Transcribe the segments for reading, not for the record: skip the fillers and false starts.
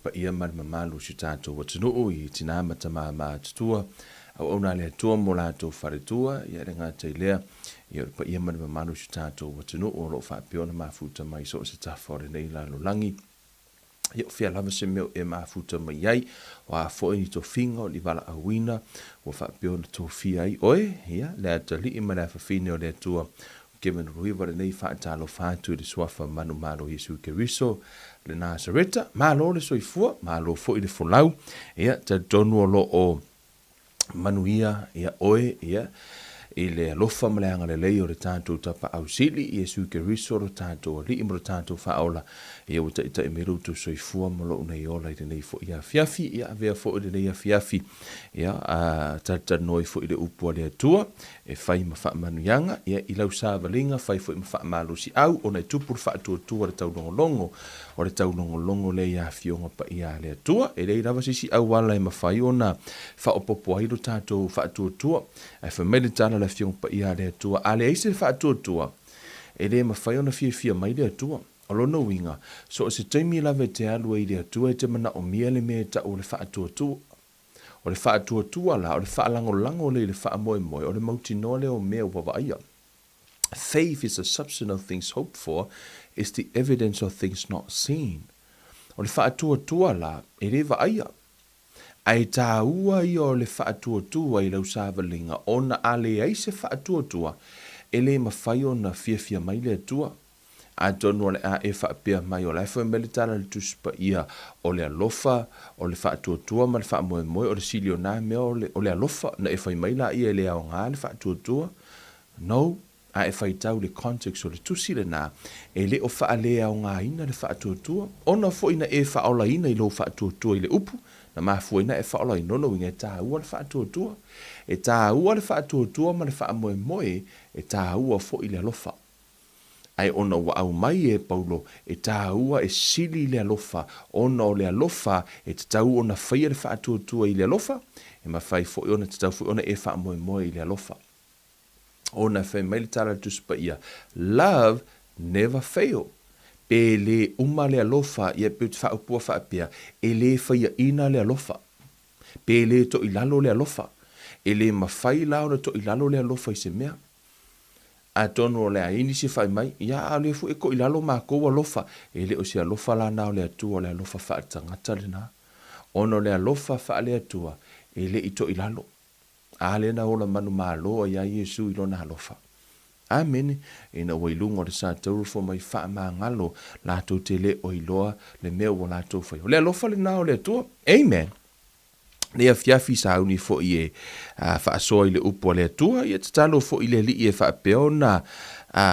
Paia ma le mamalu o si o tatou atunuu i tina ma tama matutua, auauna a le Atua mo latou faletua, ia e le gata i lea, ia o le paia ma le mamalu o si o tatou atunuu o lo o faapea ona mafuta mai i so o se tafa o lenei lalolagi. Ia o fea lava se mea o e mafuta mai ai, o a foi ni tofiga o ni valaauina ua faapea ona tofia ai oe, ia, le atalii ma le afafine o le Atua, Kevin Ruiva lenei faatalofa atu i le Suafa Manumalo Iesu Keriso le Nasareta. Malo le soifua, malo foi le folau. Ia, talitonu o lo o manuia ia oe, ia, i le alofa ma le agalelei o le tatou Tapaau Sili, Iesu Keriso lo tatou Alii ma lo tatou Faaola. Ia ua taitai mai lo outou soifua ma lou nei ola i lenei foi afiafi. Ia, avea foi lenei afiafi, ia, a talatalanoa ai foi i le upu a le Atua. E fai ma faamanuiaga, ia, i lau savaliga, fai foi ma faamalosiau, ona e tupu le faatuatua i le taulogologo, o le taulogologo lea i Afioga Paia a le Atua. E leai lava se isi auala e mafai ona faaopoopo ai lo tatou faatuatua. Ae fai mai le tala a le Afioga Paia a le Atua, a leai se faatuatua, e le mafai ona fiafia mai le Atua. O lona uiga, so o se taimi lava e te alu ai i le Atua e te manaomia le mea e tau o le faatuatua. O le faatuatua la, o le faalagolago lea i le faamoemoe, o le mautinoa lea o mea ua vaaia. Faith is the substance of things hoped for, is the evidence of things not seen. O le faatuatua la, e le vaaia. Ae taua ia o le faatuatua i lau savaliga ona a leai se faatuatua, e le mafai ona fiafia mai le Atua. Atonu o le a e faapea mai, o la e fai mai le tala a le Tusi Paia, o le alofa, o le faatuatua ma le faamoemoe, o le sili o na mea o le, o le alofa. Na e fai mai laia e le aoga le faatuatua? No. A e faitau i le context o le tusi lena, e le o faaleaogaina le faatuatua. Ona foi na e faaolaina i lou faatuatua i le upu, na mafua ai na e faaolaina, lona uiga e taua le faatuatua. E taua le faatuatua ma le faamoemoe, e taua foi le alofa. Ae ona ua aumai e Paulo e tāua e sili le alofa, ona o le alofa e tatau ona faia le faatuatua i le alofa, e mafai foi ona tatau foi ona e faamoemoe i le alofa. Ona e fai mai le tala a le Tusi Paia, Love never fail. Pe le uma le alofa, ia pei ou te faaupua faapea, e le faiaina le alofa. Pe le toilalo le alofa. E le mafai la ona toilalo le alofa i se mea. Atonu o le a i ai nisi e fai mai, Ia, a o lea foi e koilalo makou alofa. E le o se alofa la na o le Atua, o le alofa faaletagata lena. Ona o le alofa faale-Atua, e le i toilalo. A lea na ola manumalo ai ia Iesu i Lona alofa. Amene. Ina ua i luga o le sa taurofo mai faamagalo, latou te le o iloa le mea ua latou faia. O le alofa lena o le Atua. Amen. Nei afiafi sauni foi e faasoa i le upu a le Atua, ia tatalo foi i le Alii e faapea ona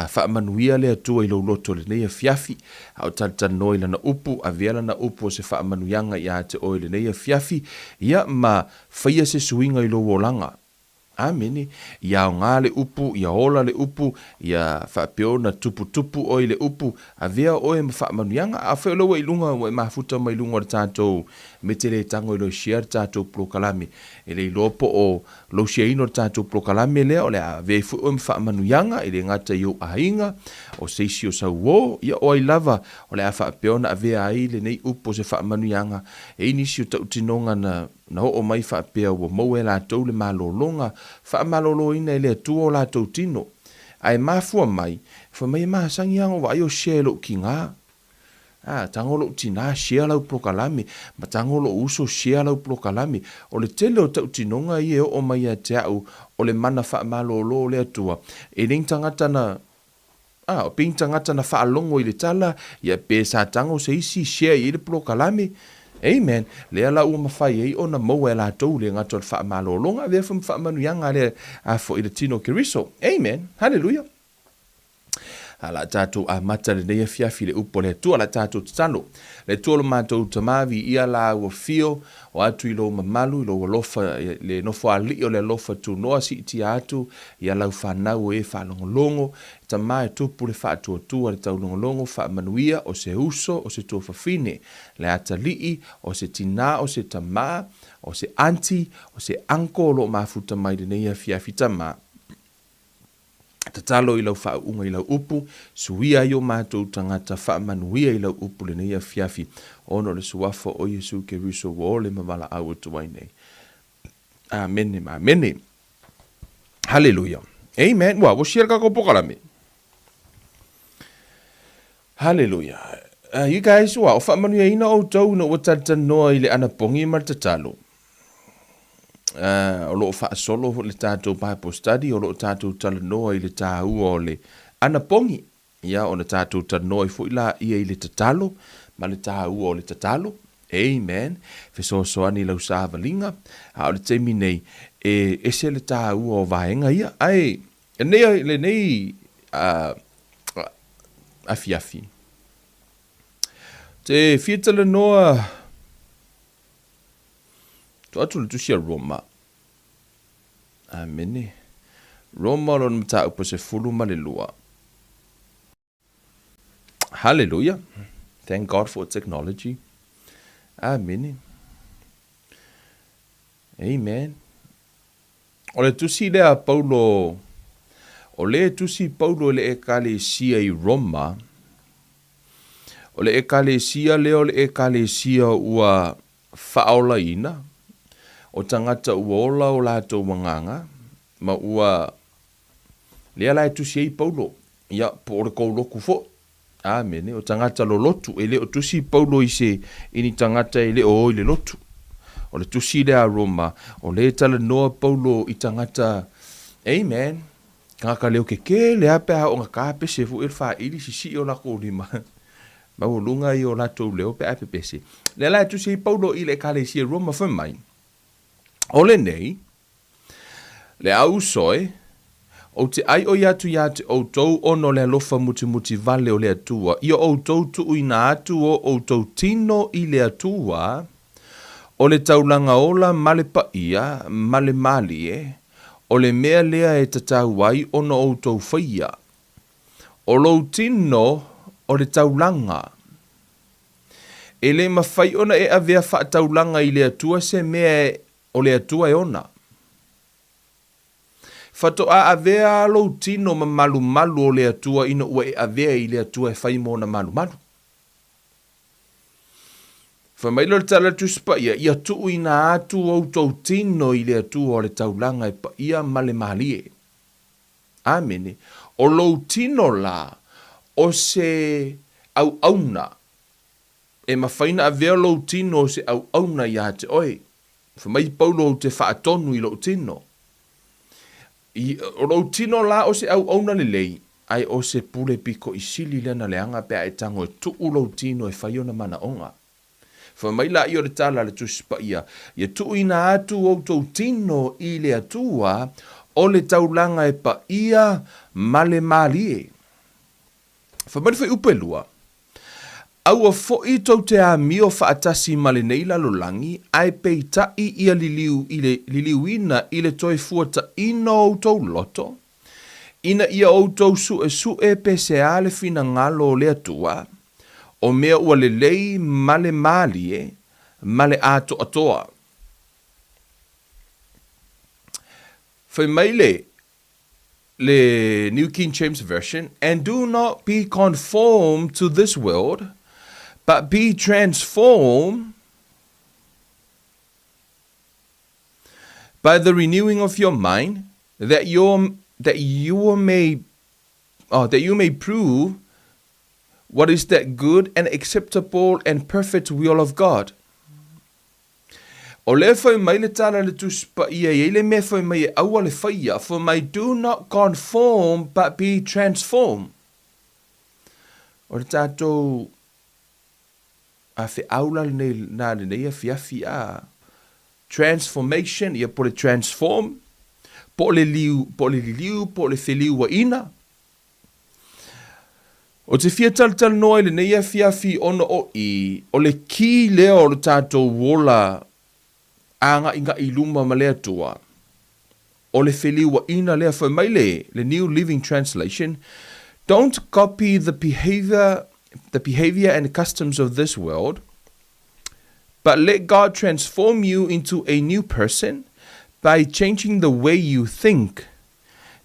faamanuia le Atua i lou loto i lenei afiafi, a o talatalanoa i Lana upu, avea Lana upu o se faamanuiaga ia te oe i lenei afiafi, ia ma faia se suiga i lou olaga. Amene. Ia aoga le upu, ia ola le upu, ia faapea ona tuputupu oe i le upu, avea oe ma faamanuiaga. Afai o lea ua i luga, ua e mafuta mai luga o le tatou mete le tago i lou share le tatou polokalame. E le iloa po o lou share ina o le tatou polokalame lea, o le a avea ai foi oe ma faamanuiaga, e le gata i ou aiga, o se isi o sau uo, ia o ai lava o le a faapea ona avea ai lenei upu o se faamanuiaga. E i ai nisi o tautinoga na Na oo mai faapea ua maua e latou le malologa faamaloloina e le Atua o latou tino. Ae mafua mai, fai mai e masani lava ona vaai o share lou tiga. A, tago lou tina share lau polokalame, ma tago lou uso share lau polokalame. O le tele o tautinoga ia e oo mai ia te au o le mana faamalolo o le Atua, e le ni tagata na A, o pei ni tagata na faalogo i le tala, ia pe sa tago se isi share i ai le polokalame. Amen. Lea la ua mafai ai ona maua e latou le gata o le faamalologa, avea foi ma faamanuiaga a le a foi le tino o Keriso. Amen. Haleluia. A la tatou amata lenei afiafi i le upu a le Atua, la tatou tatalo. Le Atua o lo matou Tama, viia la ua fio, o atu i lou mamalu, i lou alofa, le nofoalii o le alofa tunoa siitia atu ia lau fanau o e faalogologo, Tama e tupu le faatuatua le taulogologo faamanuia o se uso o se tuafafine, le atalii o se tina o se tama, o se aunty, o se uncle o lo o mafuta mai lenei afiafi Tama. Tatalo i lau faauuga i lau upu, suia ai o matou tagata, faamanuia i lau upu lenei afiafi, ona o le Suafa o Iesu Keriso ua ole ma valaau atu ai nei. Amene ma amene. Haleluia. Amen. Ua, ua share ka pokalame. Haleluia. You guys, ua, o faamanuiaina outou ina ua talatalanoa i le anapogi ma le tatalo. O lo o faasolo le tatou Bible study, o lo o tatou talanoa i le taua o le anapogi. Ia, ona tatou talanoa ai foi laia i le tatalo ma le taua o le tatalo. Amen. Fesoasoani i lau savaliga. A o le taimi nei, e ese le taua o vaega ia. Ae, lenei, lenei afiafi, te fia talanoa Tuu atu le tusi a Roma. Amene. Roma lona mataupu 12. Hallelujah. Thank God for technology. Amene. Amen. O le tusi lea a Paulo, o le tusi Paulo i le Ekalesia i Roma, o le Ekalesia lea o le Ekalesia ua faaolaina, o tagata ua ola o latou agaga, ma ua, lea la e tusi ai Paulo, ia, po o le kou lotu foi. Amene. O tagata lolotu. E le o tusi Paulo i se, i ni tagata e le o o i le lotu. O le tusi lea a Roma, o lea e talanoa Paulo i tagata, amen, tagata leo kekele lava pe a oo ina tapese foi le faili sisii o latou lima. Maualuga ia o latou leo pe a pepese. Lea la e tusi ai Paulo i le Ekalesia i Roma fai mai, O lenei, Le au uso e, ou te ʻaiʻoi atu iā te ʻoutou ona o le alofa mutimuti wale o le Atua, ia ʻoutou tuuina atu o ʻoutou tino i le Atua, o le taulaga ola ma le paia ma le mālie, o le mea lea e tatau ai ona ʻoutou faia. O lou tino o le taulaga. E le mafai ona e avea faataulaga i le Atua se mea e o le Atua e ona. Faatoa avea lou tino ma malumalu o le Atua ina ua e avea i le Atua e fai mona malumalu. Fai mai lea o le tala a le Tusi Paia, Ia tuuina atu outou tino i le Atua o le taulaga e paia ma le malie. Amene. O lou tino la, o se auauna. E mafai na avea lou tino o se auauna iā te oe. Fai mai Paulo ou te faatonu i lou tino. I, o lou tino la o se auauna lelei, ae o se pule piko i sili lea na leaga pe a e tago e tuu lou tino e fai ona manaoga. Fai mai laia o le tala a le Tusi Paia, Ia tuuina atu outou tino i le Atua o le taulaga e paia ma le malie. Fai mai le fuaiupu e lua, Aua foi tou te amio faatasi ma lenei lalolagi, ae peitai ia liliu i le liliuina i le toe fuataina o outou loto, ina ia outou suesue pe se a le finagalo o le Atua, o mea ua lelei ma le malie ma le atoatoa. Fai mai le le New King James Version, And do not be conformed to this world, but be transformed by the renewing of your mind, that your that you may oh, that you may prove what is that good and acceptable and perfect will of God. O lea fai mai le tala le Tusi Paia, e i ai le mea fai mai e aua le faia, fai mai do not conform but be transformed. O le tatou a feau la lenei, na lenei afiafi a transformation, ia po le transform, po le liu, po le liliu, po le feliuaina. Ou te fia talatalanoa i lenei afiafi ona o i, o le kī lea o le tatou ola āga'iga'i i luma ma le Atua, o le feliuaʻina lea. Fai mai le, le New Living Translation, Don't copy the behavior, the behavior and customs of this world, but let God transform you into a new person by changing the way you think.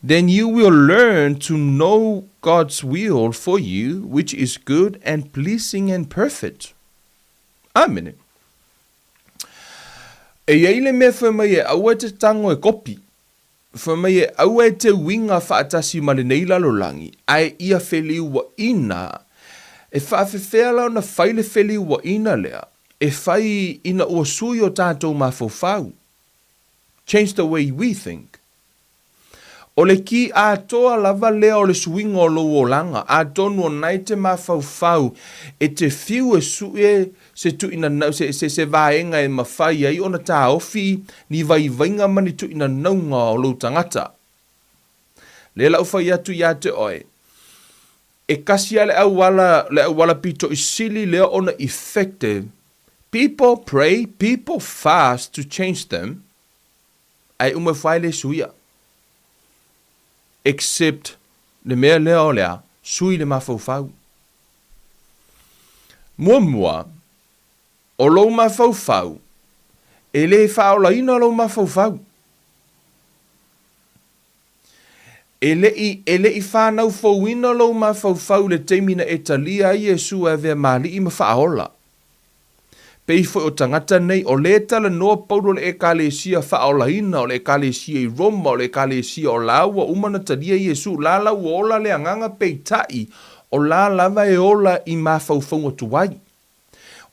Then you will learn to know God's will for you, which is good and pleasing and perfect. Amene. E i ai le mea fai mai e aua e te tango e kopi, fai mai e aua e te uiga faatasi ma lenei lalolagi, ae ia feliuaina, e faafefea la ona fai le feliuaina lea, e fai ina ua sui o tatou mafaufau. Change the way we think. O le kī atoa lava lea o le suiga o lou olaga, atonu o na e te mafaufau e te fiu e sue se tuuinanau, se, se, se vaega e mafai ai ona taofi ni vaivaiga ma ni tuuinanauga o lou tagata. Lea la ou fai atu ia te oe, e kasi lava le auala, le auala pito'i sili lea ona effective, people pray, people fast to change them, Ae uma ifo ai le suia. Except le mea lea o le a, sui le mafaufau. Muamua, o lou mafaufau, e le faaolaina lou mafaufau. E le i, e le i whanau fouina lou mafaufau i le taimi na e talia ai Iesu e avea ma alii ma faaola. Pei foi o tagata nei, o lē talanoa Paulo le Ekalesia faaolaina, o le Ekalesia i Roma, o le Ekalesia o la ua uma ona talia Iesu, la la ua ola le agaga peitai, o la lava e ola i mafaufauga tuai.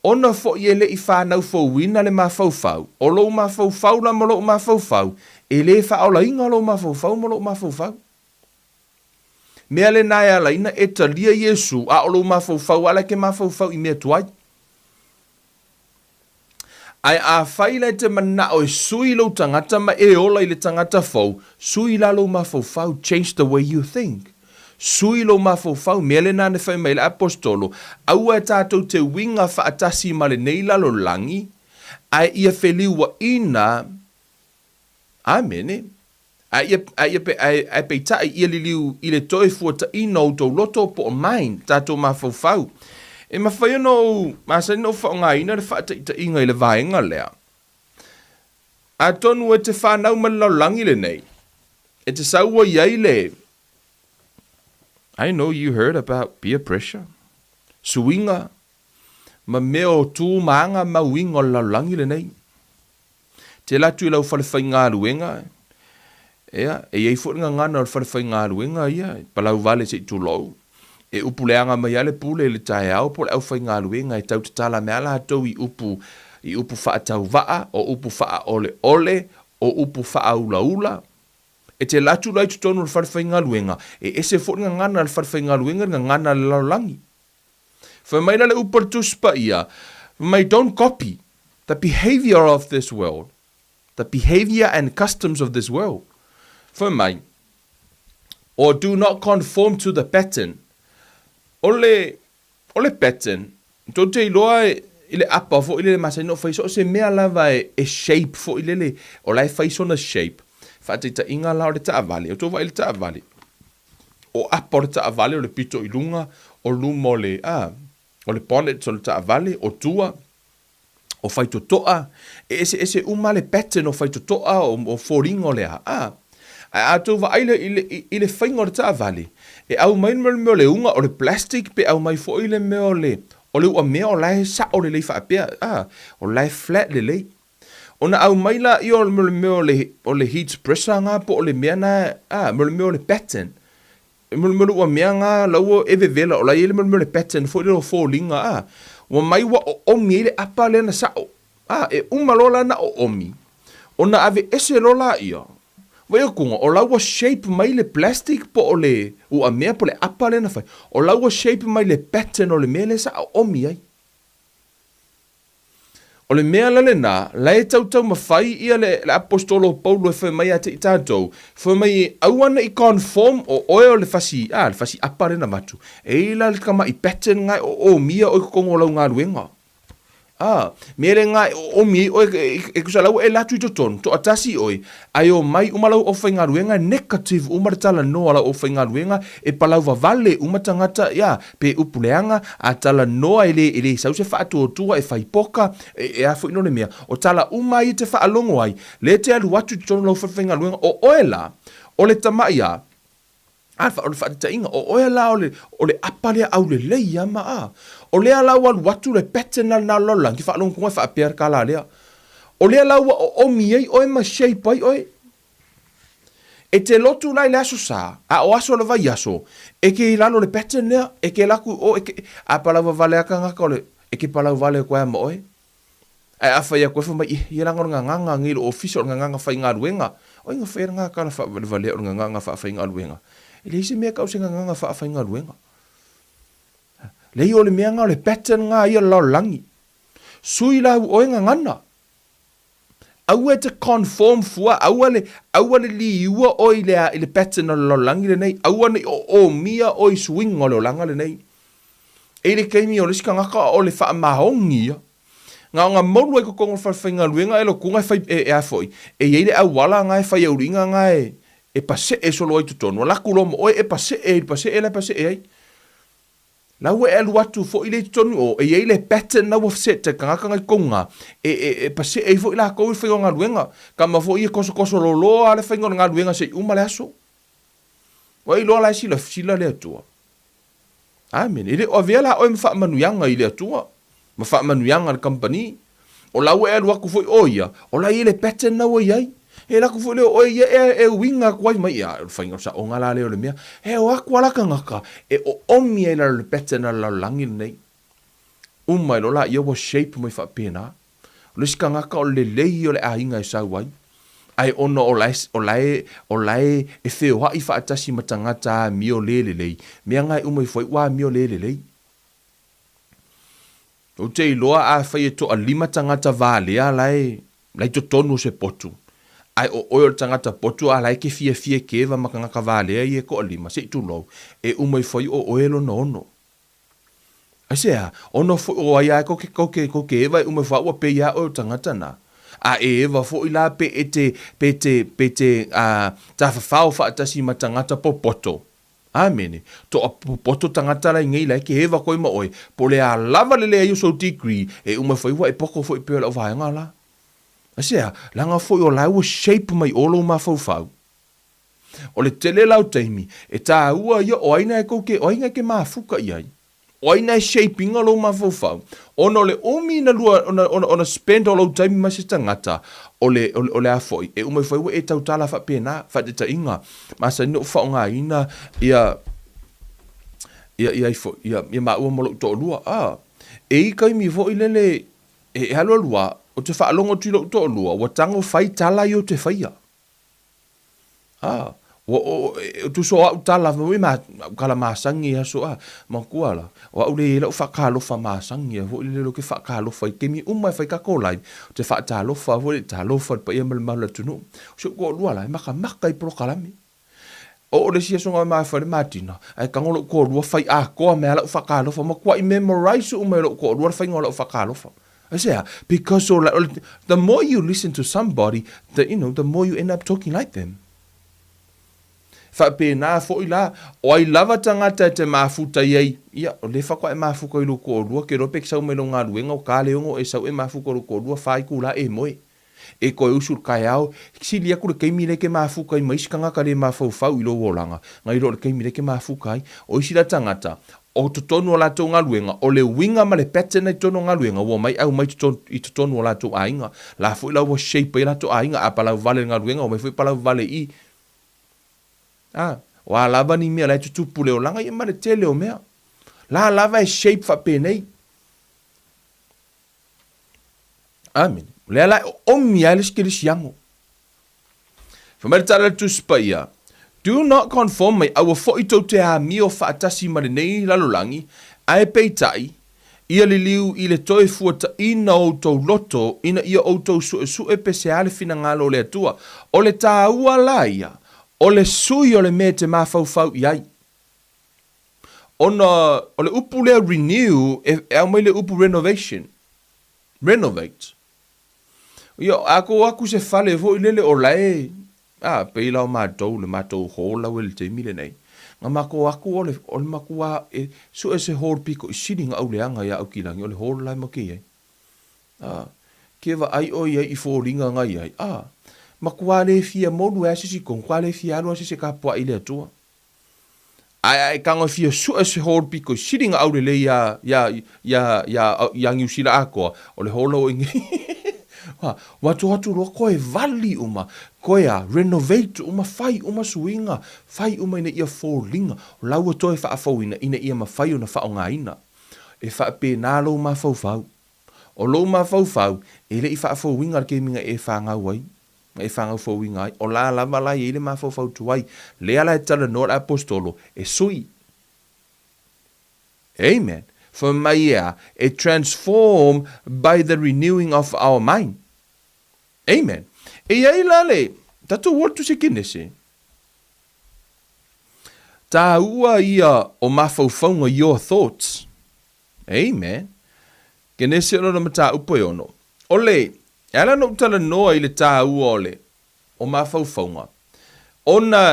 Ona foi e le i fanau fouina le mafaufau, o lou mafaufau la ma lou mafaufau, e lē faaolaina lou mafaufau ma lou mafaufau. Mea lena e alaina e talia Iesu, a o lou mafaufau ala e ke mafaufau i mea tuai. Ae afai la e te manao e sui lou tagata ma e ola i le tagata fou, sui la lou mafaufau, change the way you think. Sui lou mafaufau, mea lena na fai mai le Aposetolo, aua e tatou te uiga faatasi ma lenei lalolagi, ae ia feliuaina, Amene. A ia, a ia pe, ae, ae peitai ia liliu i le toe fuataina o outou loto po o mind, tatou mafaufau. E mafai ona ou masani ona ou faaaogaina le faataitaiga i le vaega lea. Atonu e te fanau ma le lalolagi lenei, e te sau ai ai le, I know you heard about peer pressure, suiga ma mea o tu ma aga ma uiga o le lalolagi lenei. Tela atu i lau fale faigaluega, ia, e i ai foi le gagana o le fale faigaluega ia, e palau vale se i tulou, e upu leaga mai lava le pule i le taeao po o le aufaigaluega e tau tatala mai lava latou i upu, i upu faatauvaa, o upu faaoleole, o upu faaulaula. E te alu atu la i totonu o le fale faigaluega, e ese foi le gagana a le fale faigaluega i le gagana a le lalolagi. Fai mai la le upu a le Tusi Paia, fai mai, Don't copy the behaviour of this world, the behaviour and customs of this world. Fai mai, or do not conform to the pattern. O le, o le pattern, tou te iloa i le apa foi lele masani ona fai so o se mea lava e, e shape foi lele, o la e fai sona shape. Faataitaiga la o le taavale, o tou vaai i le taavale, O apa o le taavale o le pito i luga, o luma o le, a, o le bonnet o le taavale, o tua, o faitotoa, e eseese uma le pattern o faitotoa, o, o foliga o le a, a. Ae a tou vaai le, i le, i le faiga o le taavale, e aumai le mea o le uga, o le plastic, pe aumai foi le mea o le, o le uamea o la e sao lelei faapea, a, o la e flat lelei. Ona aumai laia o le mea o le, o le heat pressure nga po o le mea na, a, mo le mea o le pattern. Mo le mea o le uamea nga la ua e vevela o la e i ai le mea o le pattern foi lele o foliga, a. Ua mai ua oomi ai le apa lea na sao. A, e uma loa la na oomi, ona aveese loa laia. Vaai atu, o la ua shape mai le plastic po o le uamea po o le apa lea na fai, o la ua shape mai le pattern o le mea lea sa oomi ai. O le mea la lena, la e tautaumafai ia le, le Aposetolo o Paulo e fai mai ia te i tatou, fai mai e aua ne i conform o oe o le fasi, a, le fasi apa lena avatu. E i la le tama'i pattern nga e oomia oe i totonu o lau galuega. A, mea le nga e oomi ai oe, e, e tusa la ua e alu atu i totonu, toatasi oe, ae omai uma lau aufaigaluega, negative uma le talanoa a lau aufaigaluega, e palau vavale uma tagata, ia, Pe upu leaga, a talanoa e le, e le sau se faatuatua e fai poka, e, e a foi no le mea, o tala uma ia te faalogo ai, lea te alu atu i totonu o lau falefaigaluega, o oe la, O le tamaʻi a, a o le faataitaiga, o oe la o le, o le apa lea aulelei a ma a. O lea la ua alu atu le pattern la lena o le lalolagi, faalogo e faapea le kala lea. O lea la ua oomi ai oe ma shape ai oe. E te lotu la i le aso sa, a o aso o le vaiaso, e ke i lalo o le pattern lea, e ke laku o, e ke, a palau vavale a kangaka o le, e ke palau vale koe a ma oe. Ae afai atu ai fai mai, Ih, ia leaga o le gagaga nei i lou ofisa, o le gagaga faigaluega. O ai na faia lena tala faavalevalea o le gagaga faafaigaluega? E leai se mea e tau o se gagaga faafaigaluega. Leai, o le mea lena, o le pattern lena ia o le lalolagi. Sui la au oe gagana. Aua e te conform fua, aua le, aua le liua oe i le, i le pattern o le lalolagi lenei. Aua ne i oomia oe i suiga o le olaga lenei. E i le taimi o le isi tagata o le faamaoni ia. Na ona malu ai totonu o le falefaigaluega e lotu e fai e, e a foi, e i ai le auala na e fai auliina na e, e pasee solo ai totonu. Alu atu loa ma oe e pasee i le pasee la e pasee ai. La ua e alu atu foi lea i totonu o, e i ai le pattern la ua set e tagata na i totonu na, e, e, e pasee ai foi latou i le faiga o galuega. Tama foi ia tosotoso loloa le faiga o le galuega se i uma le aso. Ua e iloa la e silasila le Atua. Amene. E le o avea la oe ma faamanuiaga i le Atua, ma faamanuiaga i le kamupani. O la ua e alu atu foi o ia, o la e i ai le pattern la ua i ai. E alu atu foi lea o oe ia e, e uiga atu ai mai, ia, o le faiga o le saoga la lea o le mea. E o atu lava la tagata e oomi ai i lalo o le pattern a le lalolagi lenei. Uma ai loa laia ua shape mai faapena. O le isi tagata o le lelei ia o le aiga e sau ai, ae ona o la e, o la e, o la e, e feoai faatasi ma tagata amio le lelei, mea na e uma ifo ai ua amio le lelei. Ou te iloa afai e toalima tagata valea la e, la i totonu o se potu, ae o oe o le tagata potu a la e ke fiafia e keva ma tagata valea ia e toalima, se i tulou, e uma ifo ai o oe lona ono. Aisea? Ona foi o ai a kou ke, kou ke, kou ke eva e uma ifo a ua pei a oe o tagata na. A e eva foi la pe e te, pe te, pe te, a, tafafao faatasi ma tagata popoto. Amene. Toa popoto tagata la i nei la e ke eva koe ma oe, po o le a lava le leai o sou degree, e uma ifo ai ua e poko foi pei o lau vaega la. Aisea? Leaga foi o la ua shape mai o lou mafaufau. O le tele la o taimi, e tāua ia o ai na e kou ke, o ai na e ke mafuka i ai. O ai na e shape inga lou mafaufau. Ona o le umi na lua, ona, ona, ona spend o lou taimi ma se tagata, o le, o le, o le a foi, e uma ifo ai ua e tautala faapena, faataitaiga, masani ona ou faaaogaina ia, ia, ia ifo, ia, ia maua ma lou toalua. A, e i taimi foi lele, e, e alualu a, ou te faalogo atu i lou toalua, ua tago fai tala ia ou te faia. A, ua o, e, tusa o a'u tala, fai mai ma, a'u tala masani i aso a, matua la, o a'u le i ai la'u faatalofa masani a foi lele ou te faatalofa i taimi uma e fai tatou live, ou te faatalofa foi lele, talofa i le paia ma le mamalu o le atunuu. O si o'u toalua la, e makamaka i polokalame. Oo le isi aso na ma e fai le matina, ae tago lo'u toalua fai atoa mai lava la'u faatalofa, matua'i memorize uma e lo'u toalua le faiga o la'u faatalofa. Aisea? Because o le, the more you listen to somebody, the, you know, the more you end up talking like them. Faapena foi la, o ai lava tagata e te mafuta i ai, ia, o lea faatoa e mafuta i lou toalua, ke iloa pe sau mai lou galuega o ka le ono e sau e mafuta i lou toalua, fa itula e moe. E toe usu i le taeao, sili atu le taimi lea e te mafuta ai ma isi tagata le mafaufau i lou olaga, nai lo le taimi lea e te mafuta ai. O isi la tagata, o totonu o latou galuega, o le uiga ma le pattern i totonu o galuega ua omai aumai i totonu o latou aiga. La foi la ua shape ai latou aiga, a palau vale le galuega, omai foi palau vale i. A, o a lava ni mea la e tutupu le olaga, ia ma le tele o mea. La lava e shape faapenei. Amene. O lea la e oomi ai le isi kerisiano. Fai mai le tala a le Tusi Paia, Do not conform mai aua foi tou te amio faatasi ma lenei lalolagi, ae peitai, ia liliu i le toe fuataina o outou loto ina ia outou suesue pe sea le finagalo o le Atua. O le taua la ia, o le sui o le mea e te mafaufau i ai. Ona o le upu lea renew, e, e aumai le upu renovation. Renovate. Ia, a kou aku se fale foi lele o la e, a, pei la o matou, le matou hall lau e le taimi lenei. Na matou aku o le, o le matua e sue se hall piko i sili na auleaga ia Aukilagi, o le hall la e make i ai. A, ke vaai ʻoe i ai i foliga na i ai, a, Matua le fia molu e a se isi i totonu, matua le fia alu lava se isi e tapuai i le Atua. Ae a e tago e fia sue se hall pito i sili ona aulelei iā, iā, iā, iā, iā Niu Sila atoa, o le hall la ua i nei. Ua, ua atu atu loa toe vali uma, toe a, renovate uma, fai uma suiga, fai uma ina ia foliga, o la ua toe faafouina ina ia mafai ona faaaogaina. E faapena lou mafaufau. O lou mafaufau, e le i faafouina i le taimi na e fanau ai, na e fanau fouina ai, o la lava la e i ai le mafaufau tuai, lea la e talanoa le Aposetolo, e sui. Amen. Fai mai e a? E transform by the renewing of our mind. Amen. E i ai la le, tatou o le Tusi Kenese, tāua ia o mafaufauga, your thoughts. Amen. Kenese o lona mataupu e ono. O le, e ala ona ou talanoa i le tāua o le, o mafaufauga, ona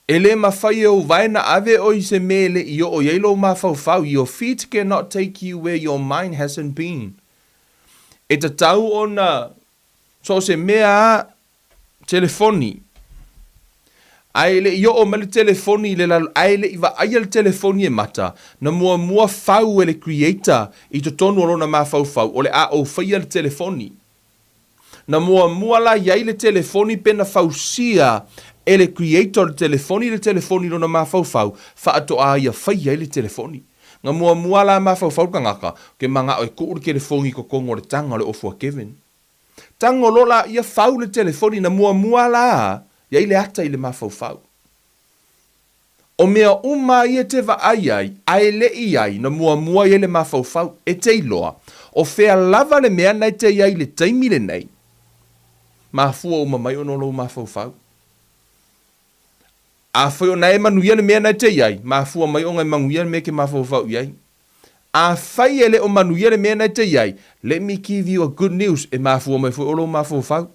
e le mafai e ou vae na ave oe i se mea e le i oo i ai lou mafaufau, your feet cannot take you where your mind hasn't been. E tatau ona, so o se mea a, telefoni. Ae le i oo mai le telefoni i le lalo, ae le i vaaia le telefoni e mata, na muamua fau e le Creator i totonu o lona mafaufau, o le a ou faia le telefoni. Na muamua la i ai le telefoni pe na fausia e le Creator o le telefoni le telefoni i lona mafaufau, faatoa ia faia ai le telefoni. Na muamua la mafaufau le tagata, ke manao e tuu le telefoni i totonu o le taga o le ofu a Kevin. Tago loa la ia fau le telefoni na muamua la iai le ata i le mafaufau. O mea uma ia e te vaai ai ae le i ai na muamua iai le mafaufau e te iloa o fea lava le mea na e te iai i le taimi lenei. Mafua uma mai ona o lou mafaufau. Afai o na e manuia le mea na e te iai, mafua mai ona e manuia le mea e te mafaufau iai. Afai e le o manuia le mea na e te i ai, let me give you a good news, e mafua mai foi o lou mafaufau.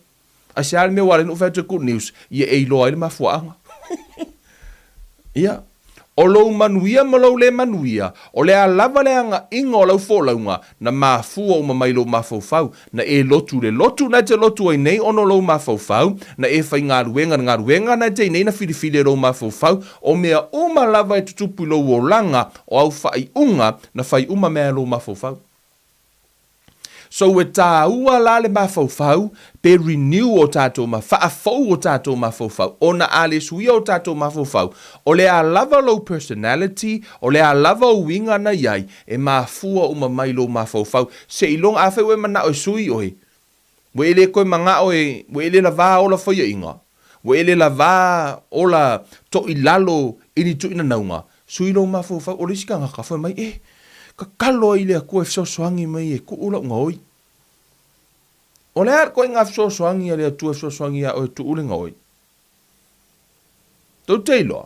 Aisea le mea ua ala ai ona ou fai atu e good news? Ia e iloa ai le mafuaaga. Ia. O lou manuia ma lou le manuia, o le a lava le agaiga o lau folauga, na mafua uma mai lou mafaufau, na e lotu le lotu na e te lotu ai nei ona o lou mafaufau, na e faigaluega le galuega na e te i nei na filifili e lou mafaufau, o mea uma lava e tutupu i lou olaga, O au faaiuga na fai uma mea e lou mafaufau. So ua tāua la le mafaufau pe renew o tatou ma faafou o tatou mafaufau ona a le suia o tatou mafaufau o le a lava lou personality o le a lava ou uiga na iai e mafua uma mai lou mafaufau seiloga afai ua e manao e sui oe Ua e le toe manao e, ua e le lavā ola faiaʻiga, ua e le lavā ola toʻilalo i ni tuuinanauga, sui lou mafaufau, o le isi tagata, fai mai, E, tatalo ai i le Atua e fesoasoani mai e tuu lau gaoi. O le a le ituaiga fesoasoani a le Atua e fesoasoani iā oe e tuu le gaoi? Tou te iloa,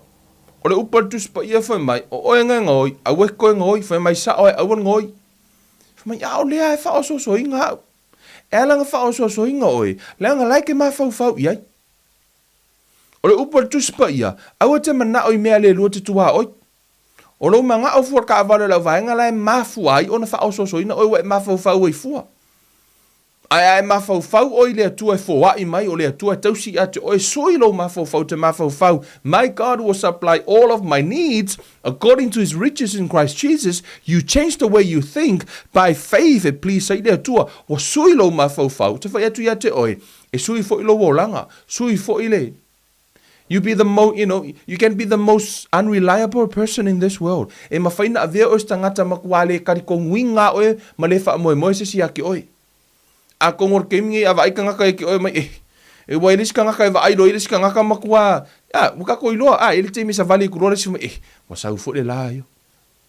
o le upu a le Tusi Paia fai mai, o oe na e gaoi, aua e te toe gaoi, fai mai sao ai, aua le gaoi. Fai mai, ʻAʻole lava e faaososoina au. E ala ona faaosoasoaina oe, leaga la e te mafaufau i ai. O le upu a le Tusi Paia, aua e te manao i mea le lua te tuaoi. O lou manao fua le taavale o le auvaega la e mafua ai ona faaosoasoaina oe ua e mafaufau ai fua. Ae a e mafaufau oe i le Atua e foai mai, o le Atua e tausi ia te oe, sui lou mafaufau te mafaufau, My God will supply all of my needs According to his riches in Christ Jesus, you change the way you think by faith e please ai le Atua, ua sui lou mafaufau, te fai atu ia te oe, e sui foi lou olaga, sui foi le You be the mo, you know, you can be the most unreliable person in this world. E mafai na avea oe se tagata matua le talitonuina oe ma le faamoemoe se isi ia te oe. Atonu o le taimi nei a vaai tagata ia te oe mai, eh, e ua i le isi tagata e vaai loa i le isi tagata matua, a, ua tatou iloa, a, e i ai le taimi e savali atu loa le isi, eh, ua sau foi le la io.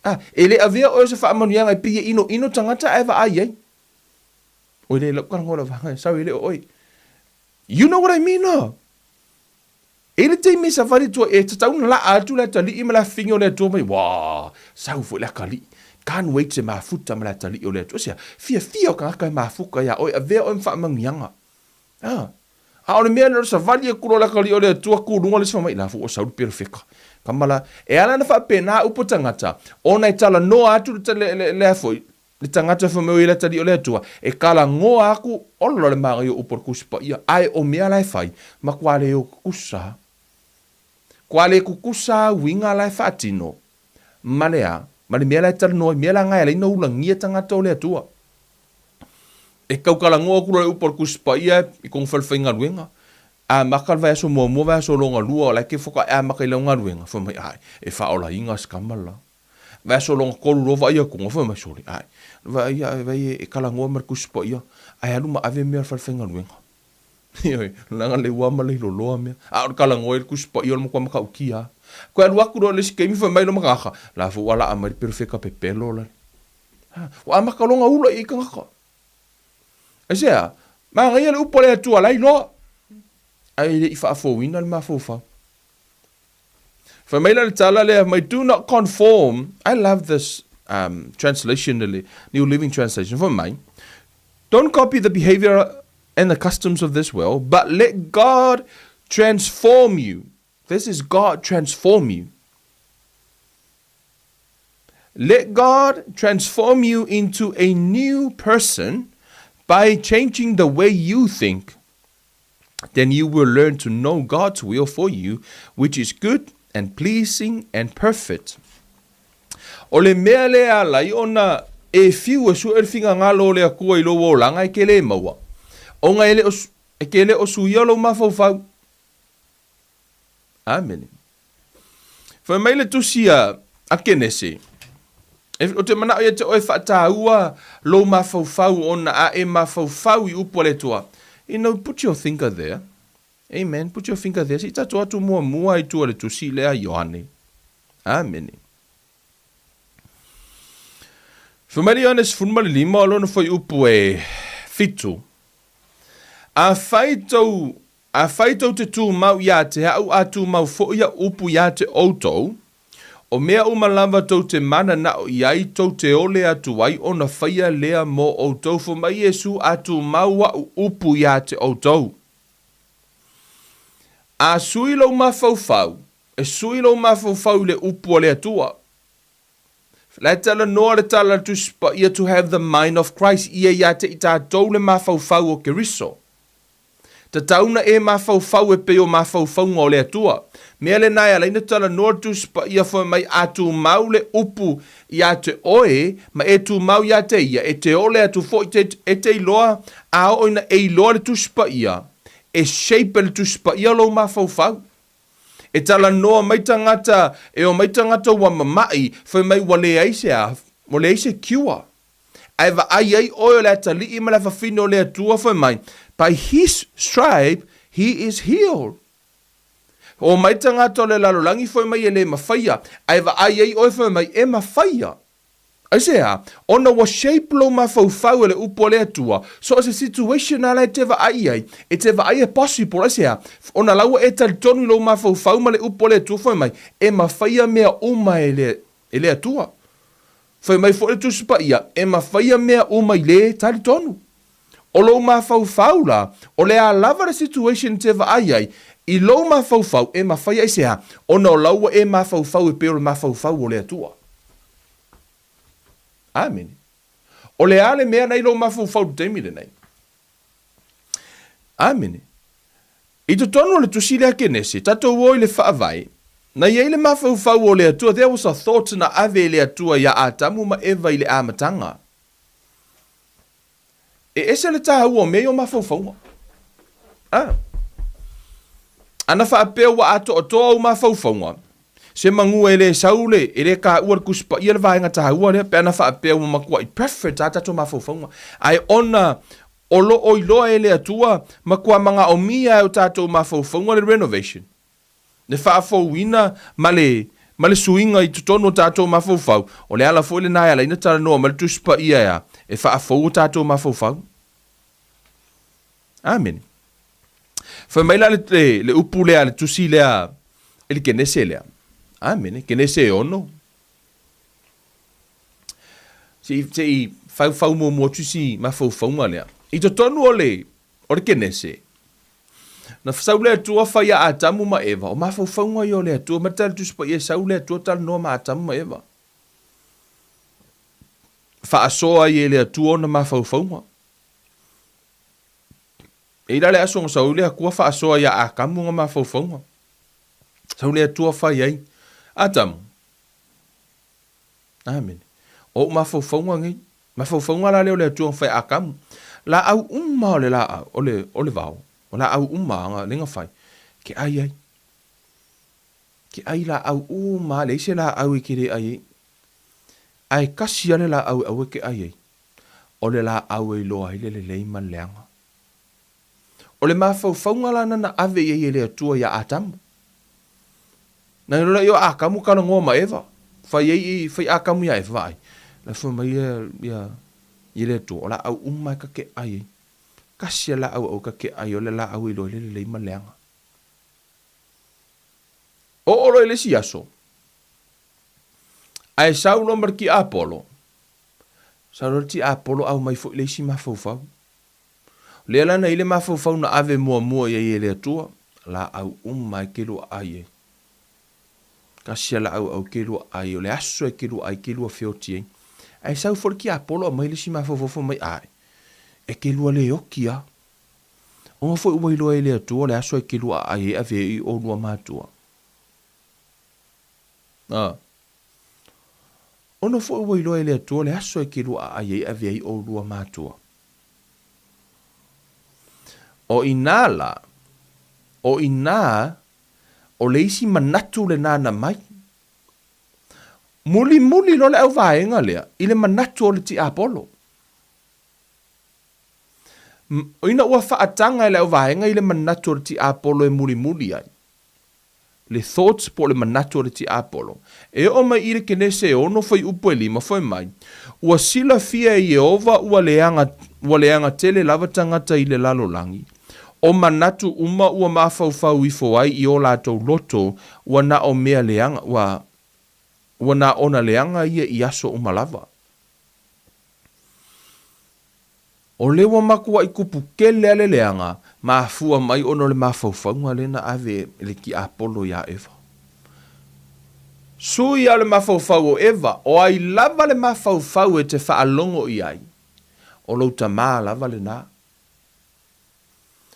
A, e le avea oe o se faamanuiaga e pei e inoino tagata ae vaai ai. Oi le lau talanoa i lau vaega, sau e le o oe. You know what I mean, no? E i ai le taimi e savali atu ai, e tatau ona laa atu le atalii ma le afifine o le Atua mai, Uā, sau foi le atalii. Can't wait se mafuta ma le atalii o le Atua. Aisea? Fiafia o tagata e mafuta iā oe, avea oe ma faamanuiaga. A, a o le mea lea o le savali atu loa le atalii o le Atua, tu luga le isi fai mai, La fu ua sau le perofeta. Kama la, e ala ona faapena upu tagata, ona e talanoa atu le, le, le, le a foi, Le tagata fai mai o ia le atalii o le Atua, e kalagoa aku, ola le manaia o upu o le Tusi Paia, ae o mea la e fai, matua le o kukusa. Kua le kukusa uiga la e faatino, ma le a? Ma le mea la e talanoa ai, mea la na e ala ai ona ulagia tagata o le Atua. E taukalagoa atu loa le upu a le Tusi Paia i kona falefaigaluega, amata le vaiaso muamua, vaiaso lona lua, o la e te faatoa e amata i lau galuega, fai mai, ae, e faaolaina si tama le la. Vaiaso lona tolu loa vaai atu, fai mai, sole, ae, vaai ae, vaai e talanoa ma le Tusi Paia, ae alu ma ave mea a le falefaigaluega. Ioe, leaga le ua ma le iloloa mea. A o le talanoa i le Tusi Paia o le matua matautia lava. Toe alu atu loa i le isi taimi fai mai loma tagata, la foi ua laa mai le perofeta pepelo lale. Ha, ua amata loa ona ula i ai tagata. Aisea? Manaia le upu a le Atua la e iloa, ae le i faafouina le mafaufau. Fai mai la le tala lea, mai do not conform. I love this um, translation, le New Living Translation. Fai mai, don't copy the behavior and the customs of this world, but let God transform you. This is God transform you. Let God transform you into a new person by changing the way you think. Then you will learn to know God's will for you, which is good and pleasing and perfect. O le mea lea e ala ai ona e fiu e sue le finagalo o le Atua i lou olaga e ke le maua, ona e le o, e ke le o suia lou mafaufau. Amene. Fai mai le tusi a, a Kenese, e, o te manao ia te oe faataua lou mafaufau ona a e mafaufau i upu a le Atua. You know, put your finger there. Amen. Put your finger there. Se i tatou atu muamua i tua le tusi lea Ioane. Amene. Fai mai le Ioane 15 o lona fuaiupu e fitu. Afai tou Afai tou te tumau ia te au a tumau foi au upu ia te outou, o mea uma lava tou te mananao i ai tou te ole atu ai ona faia lea mo outou. Fai mai Iesu, A tumau a'u upu ia te outou. A sui lou mafaufau, e sui lou mafaufau i le upu a le Atua. La e talanoa le tala a le Tusi Paia to have the mind of Christ, ia ia te i tatou le mafaufau o Keriso. Tatau na e mafaufau e pei o mafaufauga o le Atua. Mea lena e ala ai na talanoa le Tusi Paia fai mai a tumau le upu ia te oe ma e tumau ia te ia, e te ole atu foi te, e te iloa a oo ina e iloa le Tusi Paia, e shape e le Tusi Paia lou mafaufau. E talanoa mai tagata, e omai tagata ua mama'i, fai mai ua leai se a, ua leai se cure. Ae vaai ai oe o le atalii ma le afafine o le Atua, fai mai, By his stripe he is healed. Omai tagata o le lalolagi fai mai e le mafaia, ae vaai ai oe fai mai e mafaia. Aisea? Ona ua shape lou mafaufau e le upu a le Atua, so o se situation a la e te vaai i ai, e te vaai e possible, aisea? Ona la ua e talitonu i lou mafaufau ma le upu a le Atua fai mai, e mafaia mea uma e le, e le Atua. Fai mai foi le Tusi Paia, e mafaia mea uma i le talitonu. O lou mafaufau la, o le a lava le situation e te vaai ai, i lou mafaufau e mafaia aisea? Ona o la ua e mafaufau e pei o le mafaufau o le Atua. Amene. O le a le mea na i lou mafaufau i le taimi lenei? Amene. I totonu o le tusi lea Kenese, tatou o i le Faavae, na i ai le mafaufau o le Atua, there was a thought na ave e le Atua iā Atamu ma Eva i le amataga. E ese le tāua o mea ia o mafaufauga. A. Ana faapea ua atoatoa ou mafaufauga, se manu e le sau le, e le kāua le Tusi Paia le vaega tāua lea, pe ana faapea ua matuai perfect a tatou mafaufauga. Ae ona o lo o iloa e le Atua, matua manaomia e o tatou mafaufauga le renovation. le faafouina ma le ma le suiga i totonu o tatou mafaufau, o le ala foi lena e ala ai ona talanoa mai le Tusi Paia e a? E faafou o tatou mafaufau. Amene. Fai mai la le, le, le upu lea, le tusi lea, e le Kenese lea. Amene. Kenese e ono. Se i, se i faufau muamua atu si mafaufauga lea. I totonu o le, o le Kenese, Na sau le Atua fai a Atamu ma Eva, o mafaufauga ia o le Atua, mai le Tala Tusi Paia e sau le Atua talanoa ma Atamu ma Eva. faasoa ai e le Atua ona mafaufauga. E i la le aso na sau ai le Atua faasoa ia Atamu ona mafaufauga. Sau le Atua fai ai, Atamu, Amene. O ou mafaufauga nei. Mafaufauga la lea o le Atua na fai Atamu. Laau uma o le laau, o le, o le vao, o laau uma na, lea na fai, ke ai ai. Ke ai laau uma, leai se laau e te le ai ai. Ae tasi lava le laau e aua e te ai ai, o le laau e iloa ai le lelei ma le leaga. O le mafaufauga la na ave i ai e le Atua ia Atamu. Na iloa lea o Atamu talanoa ma Eva, fai ai fai Atamu ia Eva, vaai, la fai mai ia ia ia le Atua, o laau uma e ta te ai ai. Tasi a laau aua ta te ai o le laau e iloa ai le lelei ma le leaga. Oo loa i le isi aso, ae sau loa ma le tiapolo, sau loa le tiapolo aumai foi le isi mafaufau. O lea la na i ai le mafaufau na ave muamua i ai e le Atua, laau uma e te lua ai ai. Tasi a laau au ke lua ai, o le aso e ke lua ai, ke lua feoti ai. Ae sau foi le tiapolo aumai le isi mafaufau fai mai, ae, e te lua le oti a. Ona foi ua iloa e le Atua le aso e te lua ai e ave ai i olua matua. A. Ona foi ua iloa e le Atua le aso e te lua ai e ave ai olua matua. O inā la, o inā, o le isi manatu lenā na mai. Mulimuli loa le auvaega lea i le manatu o le tiapolo. Ina ua faataga e le auvaega i le manatu o le tiapolo e mulimuli ai, le thoughts po o le manatu o le tiapolo. E oo mai i le Kenese e 6 fuaiupu e 5, fai mai, Ua silafia e Ieova ua leaga, ua leaga tele lava tagata i le lalolagi. O manatu uma ua mafaufau ifo ai i o latou loto, ua na o mea leaga, ua, ua na ona leaga ia i aso uma lava. O lea ua matuai tupu tele a le leaga, mafua mai ona o le mafaufauga lea na ave e le tiapolo ia Eva. Sui a o le mafaufau o Eva, o ai lava le mafaufau e te faalogo i ai, o lou tamā lava lenā.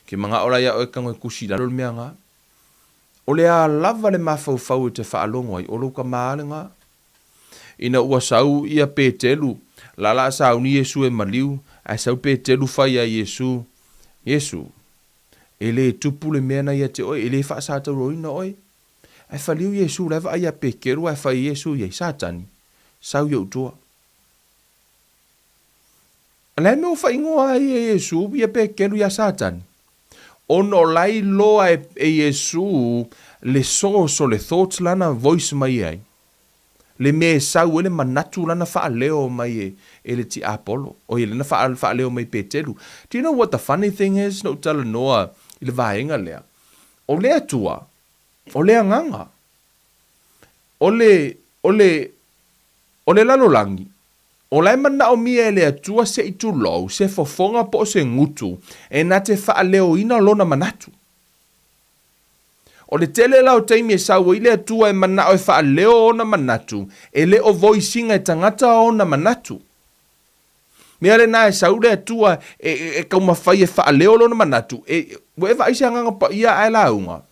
Ke manao la ia oe tago e tusi i lalo le mea na. O le a lava le mafaufau e te faalogo ai, o lou tamā lenā. Ina ua sau ia Petelu, lala a sauni Iesu e maliu, ae sau Petelu fai ia Iesu, Iesu, e le tupu le mea na ia te oe, e le faasatauroina oe. Ae faliu Iesu, la e vaai ia Petelu ae fai Iesu i ai, Satani, sau i ou tua. O le a le mea ua faaigoa ai e Iesu ia Petelu ia Satani? Ona o la e iloa e Iesu le source o le thoughts lana voice mai ai. Le mea e sau ai le manatu lana faaleo mai e, e le tiapolo. Oi, lana faaleo mai Petelu. Do you know what the funny thing is? Na ou talanoa i le vaega lea. O le Atua, o le Agaga, o le, o le, o le lalolagi, O la e manaomia e le Atua se i tulou, se fofoga po o se gutu e na te faaleoina lona manatu. O le tele la o taimi e sau ai le Atua e manao e faaleo ona manatu, e le o voisiga e tagata ona manatu. Mea lena e sau le Atua e, e, e taumafai e faaleo lona manatu, e, ua e vaai se Agaga Paia ae lauga?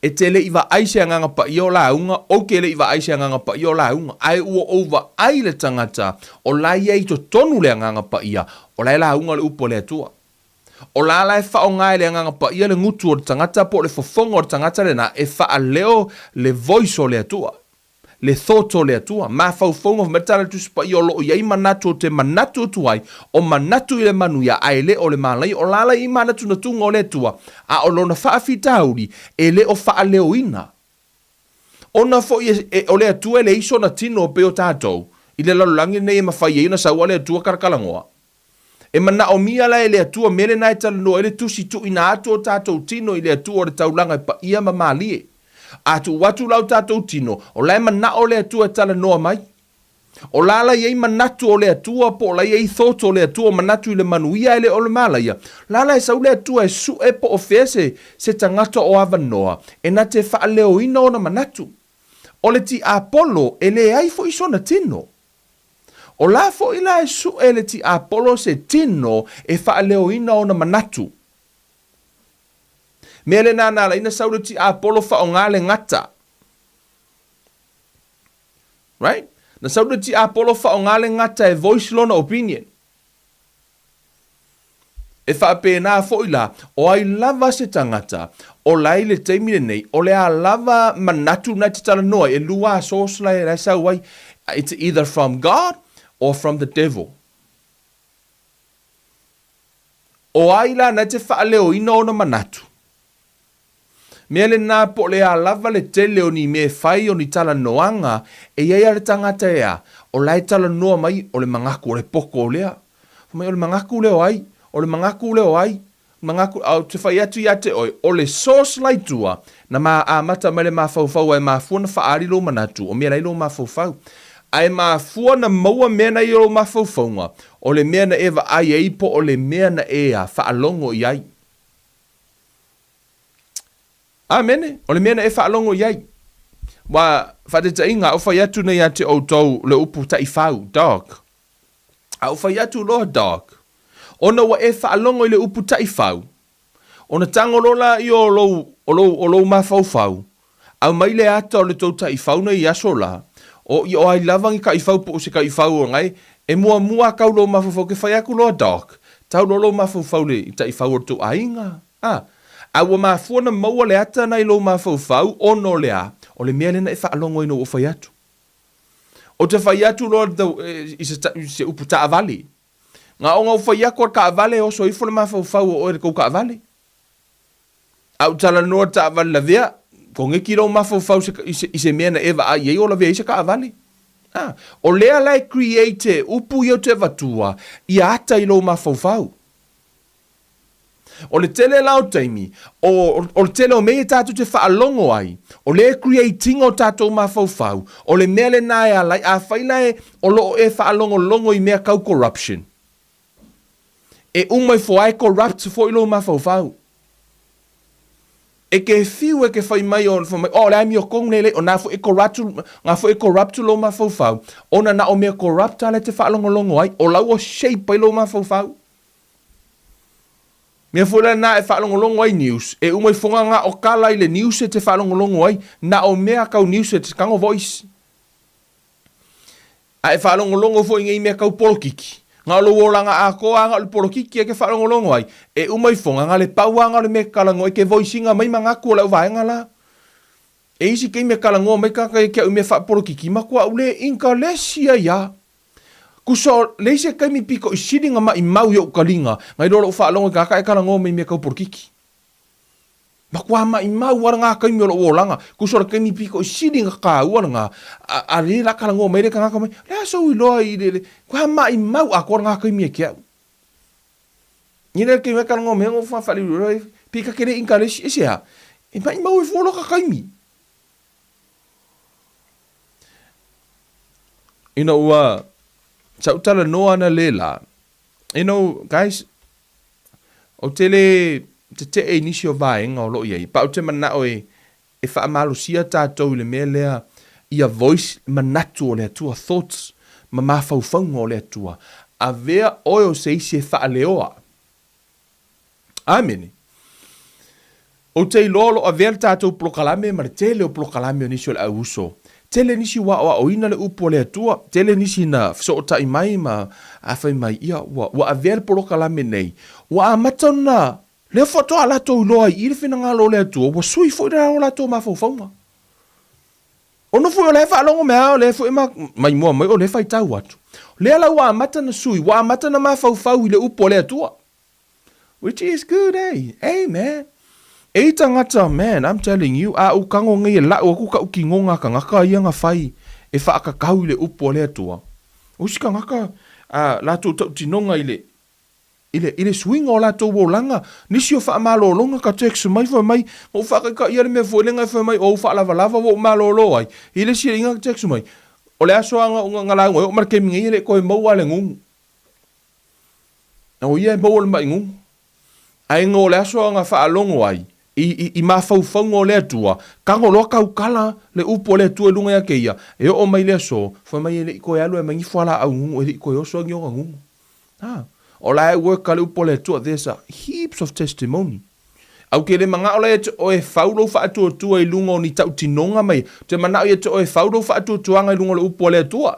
E te le i vaai se Agaga Paia o lauga, ou te le i vaai se Agaga Paia o lauga, ae ua ou vaai le tagata o la e i ai i totonu le Agaga Paia, o la e lauga le upu a le Atua. O la la e faaaoga e le Agaga Paia le gutu o le tagata po o le fofoga o le tagata lena e faaleo le voice o le Atua. Le thought o le Atua, mafaufauga fai mai le tala le Tusi Paia o lo o i ai manatu o te manatu atu ai, o manatu i le manuia ae le o le malaia, o la la i manatunatuga o le Atua, a o lona faafitauli e le o faaleoina. Ona foi e, e, o le Atua e leai sona tino pei o tatou, i le lalolagi lenei e mafai ai ona sau a le Atua kalakalanoa. E manaomia la e le Atua mea lena e talanoa ai le Tusi tuuina atu o tatou tino i le Atua o le taulaga e paia ma malie. A tuu atu la o tatou tino, o la e manao le Atua e talanoa mai. O la la i ai manatu o le Atua po o la i ai thought o le Atua o manatu i le manuia e le o le malaia. La la e sau le Atua e sue po o fea se, se tagata o avanoa e na te faaleoina ona manatu. O le tiapolo e leai foi sona tino. O la foʻi la e suʻe le tiapolo se tino e faaleoina ona manatu. Mea lena na ala ai na sau le tiapolo faaaogā le gata. Right? Na sau le tiapolo faaaogā le gata e voice lona opinion. E faapena foʻi la, o ai lava se tagata o la i le taimi lenei, o le a lava manatu na e te talanoa ai, e lua a source la e sau ai, it's either from God or from the devil. O ai la na e te faaleoina ona manatu? Mea lena po o le a lava le tele o ni mea e fai o ni talanoaga e i ai a le tagata e a, o la e talanoa mai o le magaku o le poko o lea. Fai mai o le magaku lea o ai, o le magaku lea o ai, magaku, a ou te fai atu ia te oe, o le source la i tua, na ma amata mai le mafaufau a e mafua na faaali lou manatu, o mea la i lou mafaufau. A e mafua na maua mea na i lou mafaufauga, o le mea na e vaai ai po o le mea na e a faalogo i ai. Amene. O le mea na e faalogo i ai. Ua faataitaiga, a ou fai atu nei ia te outou le upu taifau, dog. A ou fai atu loa dog, ona ua e faalogo i le upu taifau, ona tago loa laia o lou, o lou, o lou mafaufau, aumai le ata o le tou taifau nei i aso la, o, ia o ai lava ni taifau po o se taifau o nai, e muamua a kau lou mafaufau ke fai atu loa dog, tau loa lou mafaufau i le taifau o le tou aiga. A. A ua mafua na maua le ata na i lou mafaufau, ona o le a? O le mea lea na e faalogo ai ina ua ou fai atu. Ou te fai atu loa i se, i se upu taavale. Na ona ou fai atu o le taavale e oso ifo le mafaufau o oe i le tou taavale. A ou talanoa i le taavale lavea, koneki lou mafaufau i se, i se mea na e vaai i ai o lavea ai se taavale. A. O lea la e create e upu ia ou te avatua, ia ata i lou mafaufau. O le tele la o taimi, o, o le tele o mea ia tatou te faalogo ai, o lea e create ina o tatou mafaufau, o le mea lena e ala ai, afai la e, o lo o e faalogologo i mea kau corruption, e uma ifo lava e corrupt foi lou mafaufau. E ke fiu e ke fai mai o fai mai, oh, o le amiotonu lea e leai, o na foi e corrupt, na foi e corrupt lou mafaufau, ona na o mea corrupt lava la e te faalogologo ai, o la ua shape ai lou mafaufau. Mea foi la na e faalogologo ai news, e uma ifoga na o kala i le news e te faalogologo ai, na o mea kau news e te tago voice. A e faalogologo foi i nei mea kau polokiki, na o lou olaga atoa a na o le polokiki e ke faalogologo ai, e uma ifoga na le pau a na o le mea e talanoa ai ke voice ina mai manatu o le au vaega la. E isi taimi e talanoa mai tagata ia ki au i mea faapolokiki, matuaʻu le intalesi ai a. Kusa o leai se taimi pito i sili na maʻimau i oʻu taliga, nai loa loʻu faalogo i tagata e talanoa mai i mea tau polokiki. Matua maʻimau a lena taimi o loʻu olaga. Kusa o le taimi pito i sili na kāua lena, a, a lē la talanoa mai le tagata mai, le a sou iloa i le, le, matua maʻimau atoa lena taimi ia te aʻu. Ni le taimi e talanoa mai ai na ou faafaliuliu ai, pe ta te le inkalesi, e se a? E maʻimau ai fua loa ka taimi. Ina ua sa ou talanoa ana le la, you know, guys, ou te le tetee i nisi o vaega o lo o i ai, but ou te manao e, e faamalosia tatou i le mea lea ia voice manatu o le Atua, thoughts ma mafaufauga o le Atua. Avea oe o se isi e faaleoa. Amene. Ou te iloa o lo o avea le tatou polokalame ma le tele o polokalame o nisi o le au uso. Tele nisi ua aoaoina le upu a le Atua, tele nisi na fesootai mai ma afai mai, ia, ua, ua avea le polokalame nei, ua amata ona lea faatoa latou iloa ai i le finagalo o le Atua, ua sui foi le o latou mafaufauga. Ona foi o la e faalogo mai lava, o lea foi e ma, mai mua mai o lea e faitau atu. O lea la ua amata ona sui, ua amata ona mafaufau i le upu a le Atua. Which is good, eh? Amen. E i tagata, man, I'm telling you, a ou tago nei e lau aku kaʻu kinoga kanaka ia na fai e faakakau i le upu a le Atua. O isi kanaka, a latou tautinoga i le, i le, i le suiga o latou olaga. Nisi o faamalologa ka text mai fai mai, na ou faataitaia le mea foi lea na e fai mai o ou faalavalava ua ou malolo ai. I le isi alii na text mai, o le aso lava na, na lauga ai oo ma le taimi nei e le i toe maua lava le gugu. O ia e maua le maʻi gugu. Ae ina o le aso na faalogo ai, I, i, i mafaufauga o le Atua, tago loa taukala le upu a le Atua i luga ia te ia, e oo mai le aso, fai mai e le i toe alu e aumai ni fualaau gugu, e le i toe oso ni ona gugu. Ha. O la e work a le upu a le Atua, there's a heaps of testimony. Au ke le manao la ia te oe fau lou faatuatua i luga o ni tautinoga mai, te manao ia te oe fau lou faatuatuaga i luga o le upu a le Atua.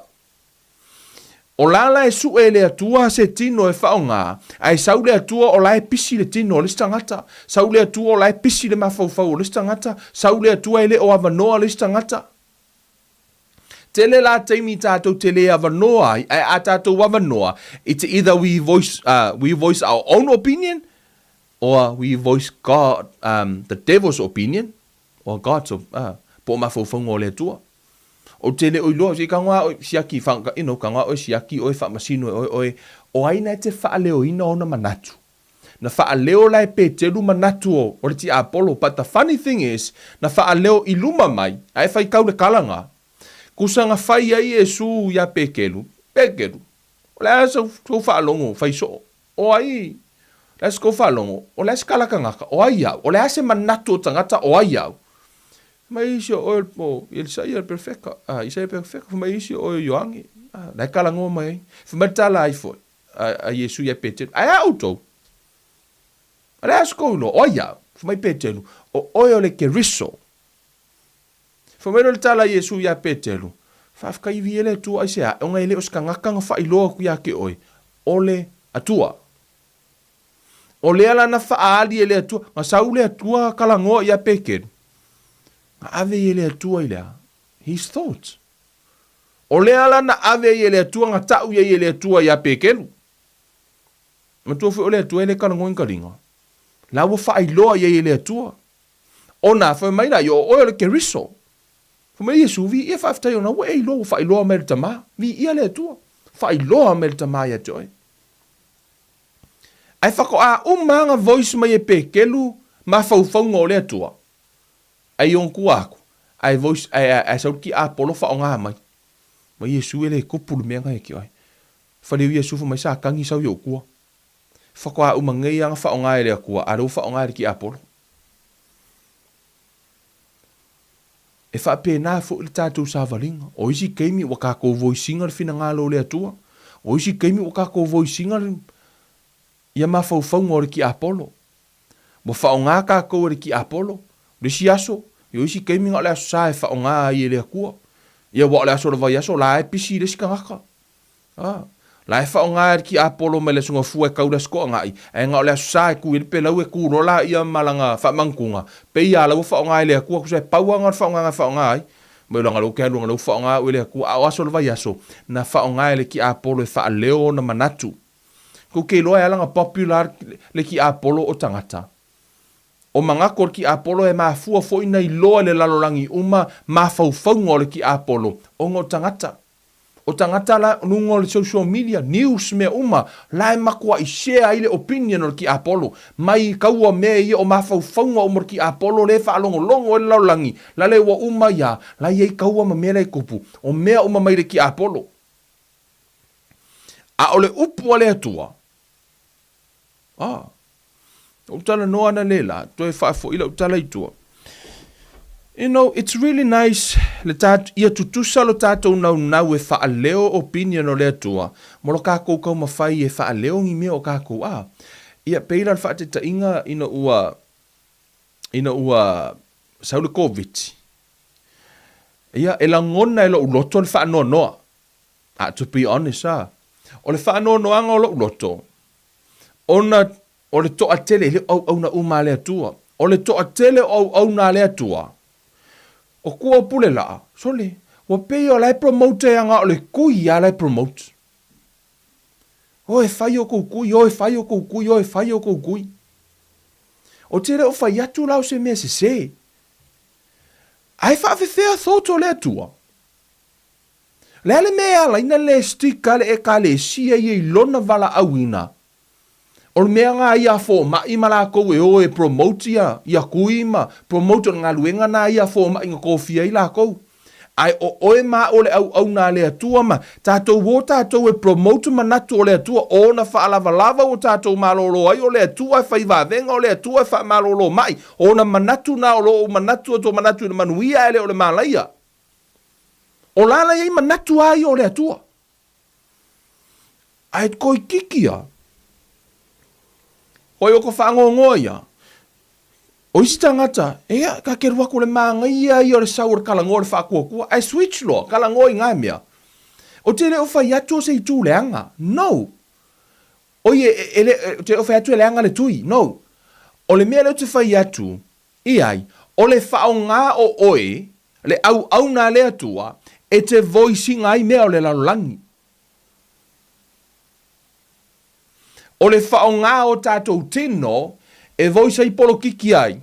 O la la e sue e le Atua se tino e faaaoga, ae sau le Atua o la e pisi le tino o le isi tagata, sau le Atua o la e pisi le mafaufau o le isi tagata, sau le Atua e le o avanoa le isi tagata. Tele la taimi tatou te le avanoa ai, ae a tatou avanoa, it's either we voice, we voice our own opinion, or we voice God, the devil's opinion, or God's, po o mafaufauga o le Atua. Ou te le o iloa, se i tago lava oe, siaki, you know, tago lava oe siaki oe, faamasino e oe oe, o ai na e te faaleoina ona manatu? Na faaleo la e Petelu manatu o, o le tiapolo, but the funny thing is, na faaleo i luma mai, ae faitau le kala na. Kusa na fai ai Iesu iā Petelu, Petelu, o le a sau, sou faalogo fai soo? O ai, o le a se kou faalogo? O le a se kala tagata? O ai au? O le a se manatu o tagata? O ai au? Fai mai isi o oe o Elisaia le perofeka, a, Isaia le perofeka, fai mai isi o oe o Ioane, a, la e talanoa mai ai. Fai mai le tala ai foi a, a Iesu iā Petelu, Ae a outou? O le a se kou iloa? O ai au? Fai mai Petelu, O oe o le Keriso. Fai mai loa le tala a Iesu iā Petelu, Faafetai viia le Atua aisea, ona e le o se tagata na faailoa atu ia te oe, o le Atua. O lea la na faaali e le Atua, na sau le Atua talanoa iā Petelu, na ave ai e le Atua i le a? His thoughts. O lea la na ave ai e le Atua, na tau ai e le Atua iā Petelu. Matua foi o le Atua e le talanoa i ni taliga. La ua faailoa i ai e le Atua. Ona, fai mai la, o oe o le Keriso. Fai mai Iesu, Viia faafetai ona ua e iloa ua faailoa mai e le Tama. Viia le Atua. Faailoa mai e le Tama ia te oe. Ae faatoa uma lava na voice mai e Petelu mafaufauga o le Atua, ae i ona tua atu, ae voice, ae, ae, ae sau le tiapolo faaaoga mai. Mai Iesu e le tupu le mea na ia te oe. Faliu Iesu fai mai, Satani sau i ou tua. Faatoa uma nei lava na faaaoga e le Atua, a o lea ua faaaoga e le tiapolo. E faapena foi le tatou savaliga. O isi taimi ua tatou voice ina le finagalo o le Atua. O isi taimi ua tatou voice ina le, ia mafaufauga o le tiapolo. Ua faaaoga tatou e le tiapolo. O le isi aso, ia o isi taimi na o le Aso Sa e faaaoga ai e le Atua. Ia aua o le aso o le vaiaso, o la e pisi le isi tagata. A, la e faaaoga e le tiapolo mai le Aso Gafua e tau le Aso Toanai, ae na o le Aso Sa e tui ai le pelau e tu loa laia ma lana faamanutuga, pei a la ua faaaoga e le Atua, tusa e pau lava na o le faaaogaga e faaaoga ai. Mai leaga lea ou te alu ona lea ua faaaoga au e le Atua, a o aso o le vaiaso, na faaaoga e le tiapolo e faaleo ona manatu. Tou te iloa e ala ona popular le tiapolo o tagata. O manatu o le tiapolo e mafua foi na iloa i le lalolagi uma mafaufauga o le tiapolo ona o tagata. O tagata la luga o le social media, news mea uma, la e matuai share ai le opinion o le tiapolo. Mai kaua mea ia o mafaufauga uma o le tiapolo lea e faalogologo ai le lalolagi, la le ua uma ia, la e i ai kaua ma mea la e tupu. O mea uma mai le tiapolo. A o le upu a le Atua, a, ou talanoa ana le la, toe faafoi lau tala i tua. You know, it's really nice le ta, ia tutusa lo tatou naunau e faaleo opinion o le Atua mo lo kakou taumafai e faaleo ni mea o kakou a. Ia pei la le faataitaiga ina ua ina ua sau le Koviti. Ia e lagona e lou loto le faanoanoa. A to be honest a, o le faanoanoaga o lou loto ona o le toatele, e le o auauna uma a le Atua. O le toatele o auauna a le Atua, o tua o pule laa, sole, ua pei o la e promote aga o le kui lava la e promote. O e fai o kou kui, o e fai o kou kui, o e fai o kou kui. Ou te le o fai atu la o se mea sesē. Ae faafefea thought o le Atua? Le a le mea e ala ai na le stick a le Ekalesia ia i lona valaauina? O le mea na ia a fomai ma lakou e o e promote ia ia kui ma promote o le galuega na ia a fomai na tofia ai lakou. Ae o oe ma au o le auauna a le Atua ma tatou o tatou e promote manatu o le Atua ona faalavalava ua tatou malolo ai o le Atua e fai vavega o le Atua e faamalolo mai ona manatu na o lo o manatu o manatu i le manuia ae le o le malaia. O la la i ai manatu a ia o le Atua. Ae toeitiiti a. Hoi o ka faanoanoa ia. O isi tagata, ea, ka te alu atu o le manaia ia o le sau o le talanoa o le faatuatua, ae switch loa, talanoa i na mea. Ou te le o fai atu o se itu leaga. No! Oi, e, e, le, ou te le o fai atu e leaga le tui. No! O le mea lea ou te fai atu i ai, o le faaaoga o oe, le auauna a le Atua, e te voice-ina ai mea o le lalolagi. O le faaaoga o tatou tino e voice ai polokiki ai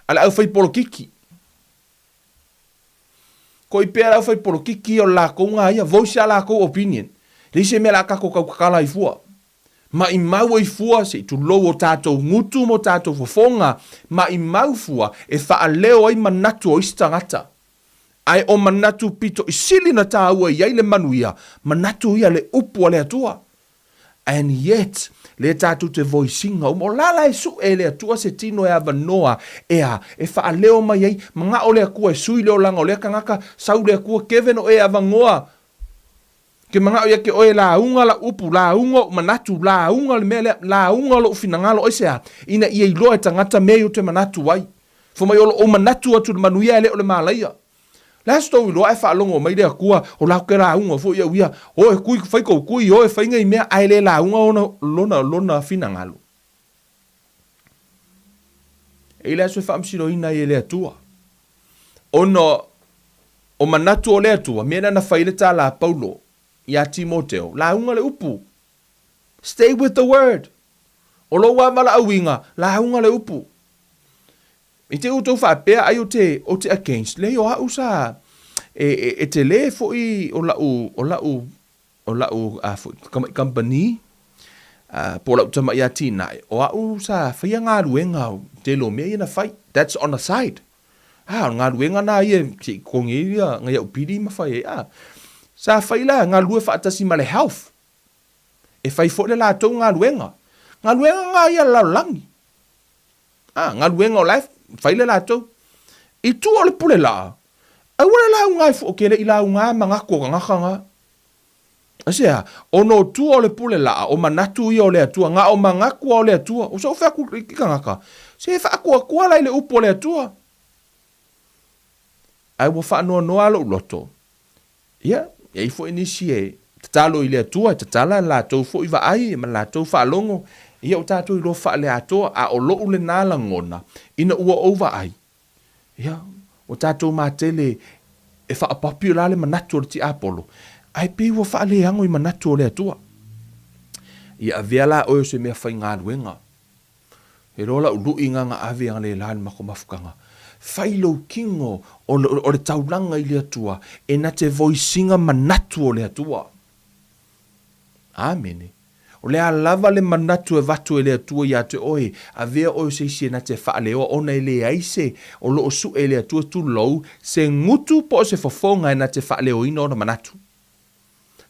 a le aufaipolokiki. Koi pea le aufaipolokiki o le lakou nga ia, voice a lakou opinion. Leai se mea o le a tatou tau tatala ai fua. Maimau ai fua se i tulou o tatou gutu ma o tatou fofoga, maimau fua e faaleo ai manatu o isi tagata. Ae o manatu pito i sili na taua i ai le manuia, manatu ia le upu a le Atua. And yet, lea tatou te voice-ina uma, o la la e sue e le Atua se tino e avanoa e a, e faaleo mai ai, manao le Atua e sui le olaga o lea tagata, sau le Atua, Kevin o e avanoa, ke manao ia te oe e lauga lau upu, lauga ou manatu, lauga le mea lea, lauga lou finagalo, aisea? Ina ia iloa e tagata mea ia ou te manatu ai. Fai mai o lo o manatu atu i le manuia ae le o le malaia. Le aso tou iloa ae faalogo mai le Atua, o la ke lauga foi au ia, o e kui, fai kou kui, o e fai nei mea, ae le lauga ona, lona, lona finagalo. E i le aso e faamasinoina ai e le Atua. Ona o manatu o le Atua, mea lea na fai ai le tala a Paulo iā Timoteo, lauga le upu. Stay with the word. O lou lava valaauina, lauga le upu. I te outou faapea ai ou te, ou te against, leai o au sa, e, e, e tele foi o lau, o lau, o lau a, foi, tama'i kamupani, a, po o lau tama'i atinae, o au sa faia galuega o tele o mea ia na fai. That's on the side. A, o le galuega na ia se i totogi ai ia nai au pili ma fai ai. A, sa fai la galulue faatasi ma le health. E fai foi le latou galuega. Galuega na ia a le lalolagi. A, galuega o la e fai le latou. I tua o le pule laa, aua le lauga ai fua, ke le i lauga a manatu o tagata na. Aisea? Ona o tua o le pule laa, o manatu ia o le Atua, na o manatu a o le Atua. O so'u fai atu i tagata, se faatuatua la i le upu a le Atua. Ae ua faanoanoa lou loto, Ia, e i ai foi nisi e tatalo i le Atua, e tatala le latou foi vaai ma le latou faalogo, ia ua tatou iloa faaleatoa, a o lou lena lagona, ina ua ou vaai, ia, ua tatou matele e faapopular le manatu o le tiapolo, ae pei ua faaleago i manatu o le Atua. Ia avea la oe o se mea faigaluega. E loa lau lui nga na ave a le la le matou mafutaga. Fai lou kino o le, o le taulaga i le Atua, e na te voisiga manatu o le Atua. Amene. O le a lava le manatu e avatu e le Atua ia te oe, avea oe o se isi e na te faaleoa ona e leai se o lo o sue e le Atua tulou se gutu po o se fofoga e na te faaleoina ona manatu.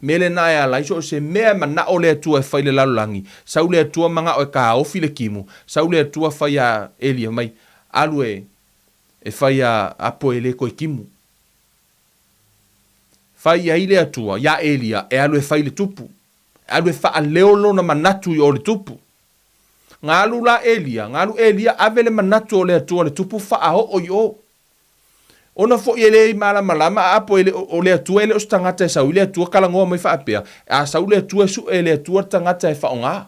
Mea lena e ala ai so o se mea e manao le Atua e fai i le lalolagi, sau le Atua manao e kaofi le kimu, sau le Atua fai a Elia mai, alu e e fai a apo e le toe kimu. Fai ai le Atua iā Elia e alu e fai le tupu, e alu e faaleo lona manatu i o le tupu. Na alu la Elia, na alu Elia ave le manatu o le Atua le tupu faaoo i o. Ona foi e le malamalama a apo e le o le Atua e le o se tagata e sau i le Atua talanoa mai faapea, a sau le Atua e sue e le Atua le tagata e faaaoga.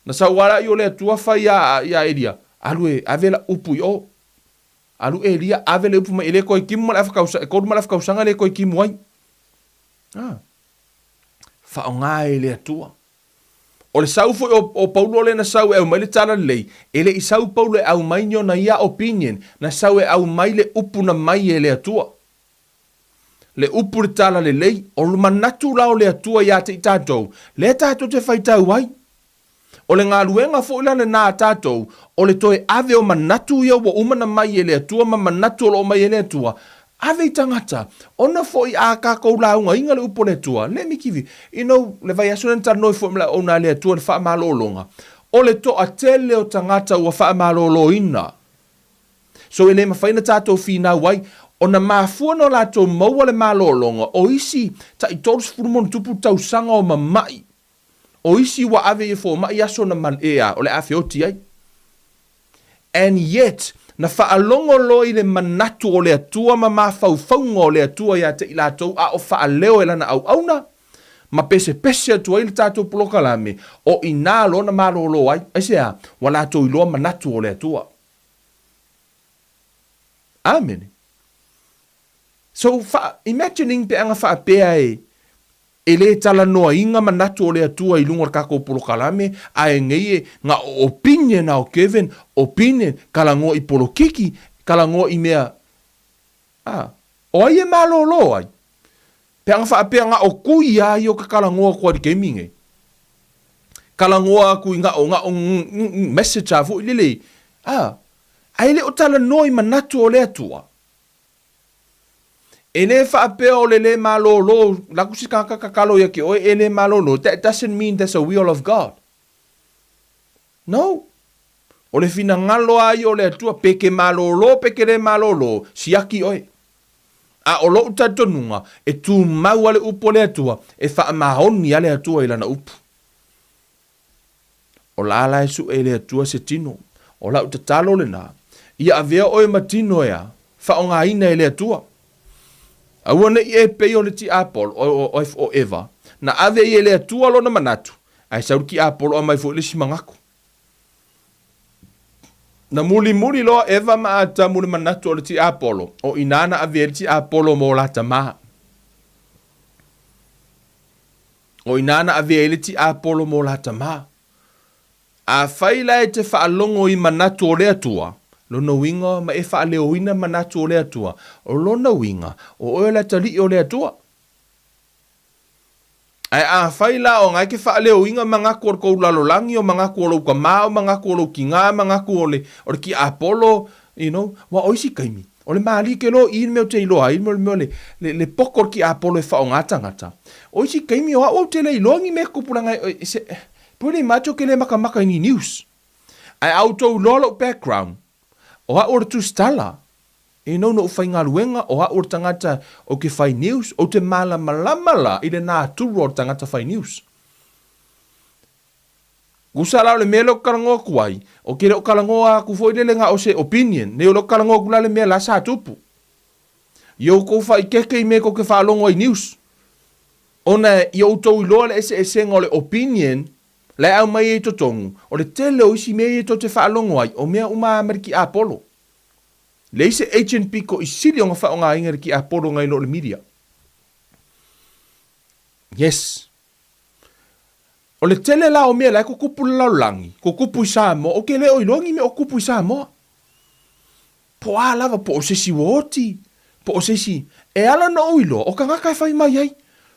Na sau lava i o le Atua fai ia ia Elia, alu e ave lau upu i o. Alu Elia ave le upu mai e le toe timu ma le afa tausaga, e tolu ma le afa tausaga e le toe timu ai. A. Faaaoga e le Atua. O le sau foi o, o Paulo lea na sau e aumai le talalelei, e le i sau Paulo e aumai ni ona ia opinion, na sau e aumai le upu na mai e le Atua. Le upu le talalelei, o le manatu la o le Atua ia te i tatou, lea tatou te faitau ai. O le galuega foi la lena a tatou, o le toe ave o manatu ia ua uma na mai e le Atua ma manatu o lo o mai e le Atua, Ave i tagata, ona foi a kakou lauga inga le upu o le Atua, let me give you, you know, le vaiaso lea na talanoa ai foi ma le auauna a le Atua i le faamalologa, o le toatele o tagata ua faamaloloina. So e le mafai ona tatou finau ai, ona mafua ona latou maua le malologa o isi tai 30 ma ona tupu tausaga o mamai, o isi ua ave i e fomai aso na mal, e a, o le a feoti ai. And yet, na faalogo loa i le manatu o le Atua ma mafaufauga o le Atua ia te i latou a o faaleo e lana auauna, ma pesepese atu ai le tatou polokalame, o i nā loa na malolo ai. Aisea? Ua latou iloa manatu o le Atua. Amene. So, fa, imagining pe aga faapea e, e le talanoaina manatu o le Atua i luga o le kakou polokalame, ae nei e na o opinion a o Kevin, opinion, talanoa i polokiki, talanoa i mea, a, o ai e malolo ai? Pe aga faapea na o kui a ia o ke talanoa atu ai i le taimi nei. Talanoa atu i na o, na o message a foi lele, a, ae le o talanoa i manatu o le Atua. E le faapea o le le malolo, laku se tagata tatalo ia te oe e le malolo, that doesn't mean that's a will of God. No. O le finagalo a ia o le Atua, pe ke malolo, pe ke le malolo, siaki oe. A o loʻu talitonuga, e tumau a le upu o le Atua, e faamaoni a le Atua i lana upu. O la la e suʻe i le Atua se tino. O lau tatalo lena, ia avea oe ma tino e a, faaaogaina e le Atua. Aua ne i e pei o le tiapolo, o, o, o Eva, na ave ai e le Atua lona manatu, ae sau le tiapolo aumai foi le isi manatu. Na mulimuli loa Eva ma Atamu le manatu o le tiapolo, o i nā na ave ai le tiapolo mo la tamā. O i nā na ave ai le tiapolo mo la tamā. Afai la e te faalogo i manatu o le Atua, lona uiga ma e faaleoina manatu o le Atua, o lona uiga, o oe o le atalii o le Atua. Ae afai la o na e ke faaleoina manatu o le tou lalolagi, o manatu o lou tamā, o manatu o lou tinā, manatu o le, o le tiapolo, you know, aua o isi taimi, o le malie ke loa i le mea ou te iloa ai, o le mea o le, le, le poto o le tiapolo e faaaoga tagata. O isi taimi, o au ou te le iloa ni mea e tupu leaga e, se, pretty much ou te le makamaka i ni news. Ae a outou iloa lou background, o au o le tusitala, you know, na ou faigaluega, o au o le tagata ou te fai news, ou te malamalama la i le natura o le tagata fai news. Usa la o le mea lea ou te talanoa atu ai, ou te le o talanoa atu foi lele na o se opinion, nei o lea ou te talanoa atu la le mea la sa tupu. Ia outou faaikeke i mea tou te faalogo ai news. Ona ia outou iloa le eseesega o le opinion la e aumai ai i totonu, o le tele o isi mea ia tou te faalogo ai, o mea uma a ma le tiapolo. Leai se agent pito i sili ona faaaogaina e le tiapolo nai lo o le media. Yes. O le tele la o mea la e tutupu i le lalolagi, tutupu i Samoa, ou te le o iloa ni mea o tutupu i Samoa. Po o a lava, po o se isi ua oti, po o se isi, e ala ona ou iloa, o tagata e fai mai ai.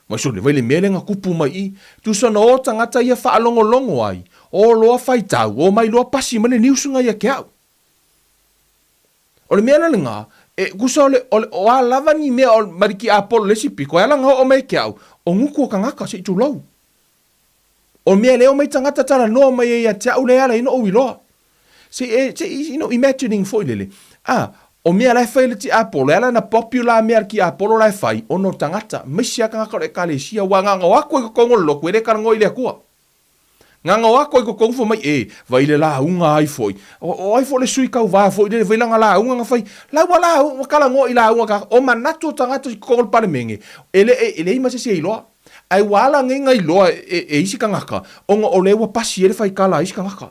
Mai sole, vai le mea lea na tupu mai i i. Tusa na o tagata ia faalogologo ai, o loa faitau, o mai loa pasi mai le news na ia ke au. O le mea la lena, e tusa o le, o le, o a lava ni mea o mai le tiapolo i le isi pito, e ala ona oo mai ke au, o gutu o tagata, se i tulou. O mea lea omai tagata talanoa mai ai ia te au lea e ala ai ona ou iloa. Se i, se i, you know, imagining foi lele, a, o mea la e fai e le tiapolo, e ala ona popular mea a le tiapolo la e fai, ona o tagata, maise lava tagata o le Ekalesia, aua na ona o atu ai i totonu o le lotu, e le talanoa i le Atua. Nganga o ako i kokou fai mai, e, vai le lauga ai foi. O, o ai foi le sui tauva foi lele, vai lana lauga na fai. La ua lauga, ua talanoa i lauga ka, o manatu o tagata i totonu o le Palemene, e le, e, e leai ma se isi e iloa. Ae ua ala nei na iloa e, e isi tagata, ona o lea ua pasi ai le faikala a isi tagata.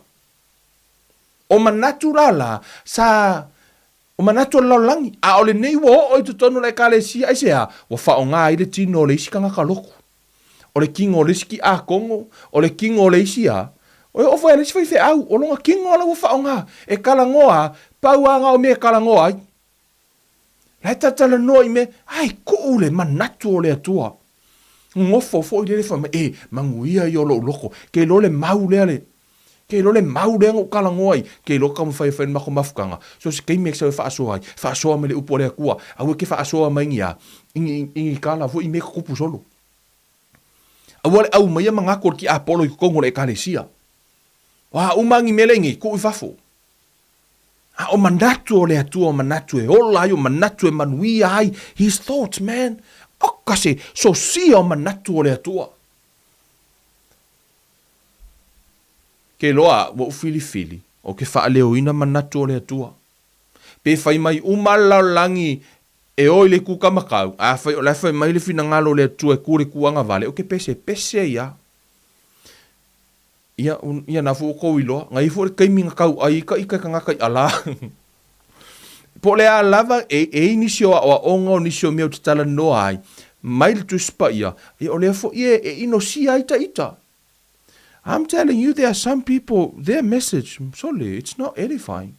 O manatu la la, sa, o manatu o le lalolagi, a o lenei ua oo i totonu o le Ekalesia, aisea? Ua faaaoga ai le tino o le isi tagata lotu. O le kino o le isi kiakono, o le kino o le isi a, e oo foi a le isi faifeau, o lona kino la ua faaaoga e talanoa a, pau a na o mea e talanoa ai. La e talatalanoa i mea, ai kuu le manatu o le Atua. Nofo foi lele fai mai, e, manuia ia o lou loko, ke iloa le mau lea le. Ke iloa le mau lea na ou talanoa ai, ke iloa taumafai e fai le matou mafutaga, so se taimi e sau e faasoa ai, faasoa mai le upu a le Atua, aua e te faasoa mai ni a, i ni, i ni tala foi i mea e tutupu solo. Aua le aumaia manatu o le tiapolo i totonu o le Ekalesia. O a uma ni mea lea i nei, tuu i fafo. A o manatu o le Atua, o manatu e ola ai, o manatu e manuia ai, His thoughts, man. Oka se sosia o manatu o le Atua. Ke loa ua ou filifili, o ke faaleoina manatu o le Atua. Pe fai mai uma le lalolagi e o i le itu kamakau, a fai o la e fai mai le finagalo o le Atua e tu i le itu agavale, o ke pesepese ia. Ia, ia na foi ua tou iloa, na i ai foi le taimi na tau ai ita ita e tagata i ala. Po o le a lava, e, e i ai nisi o aoaoga o nisi o mea ou te talanoa ai, mai le Tusi Paia, ia o lea foi e, e inosia ai ta ita. I'm telling you there are some people their message sole it's not edifying.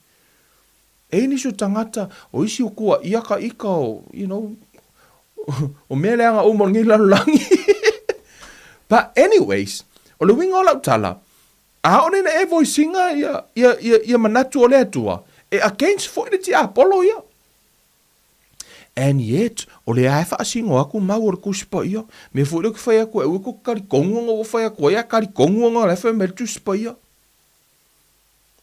E i nisi o tagata, o isi o kua ia ka ika o, you know, o mea leaga uma o lenei lalolagi. But anyways, o le uiga o lau tala, aole na e voicinga ia, ia, ia, ia manatu o le Atua, e against foi le tiapolo ia. And yet, o lea lava e faasino atu mau o le Tusi Paia. Mea foi lea ou te fai atu ai, aua tou te talitonu ona ua fai atu ai, a talitonu ona o la e fai mai le Tusi Paia.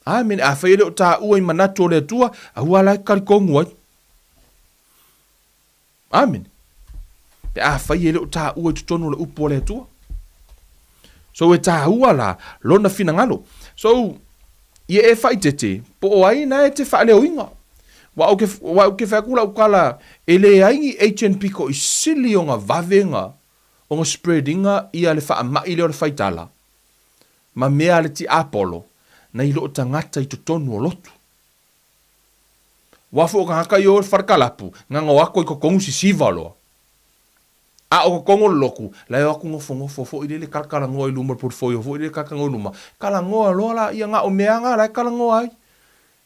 Amene. Afai e le o taua i manatu o le Atua, aua la e talitonu ai. Amene. Pe afai e le o taua i totonu o le upu a le Atua. So e taua la lona finagalo. So, ia e faaitete, po o ai na e te faaleoina. Wa ou ke, wa ou ke fai atu lau tala, e leai ni agent piko i sili ona vave na, ona spread ina ia le faamai lea o le faitala, ma mea a le tiapolo, nai loo tagata i totonu o lotu. Ua foi o tagata i o i le fale kalapu, na ona o atu ai i totonu sisiva loa. A o totonu o le lotu, la e o atu nofonofo foi lele kalakalanoa i luma o le portfolio foi lele kalakalanoa i luma, kalanoa loa laia na o mea na la e kalanoa ai.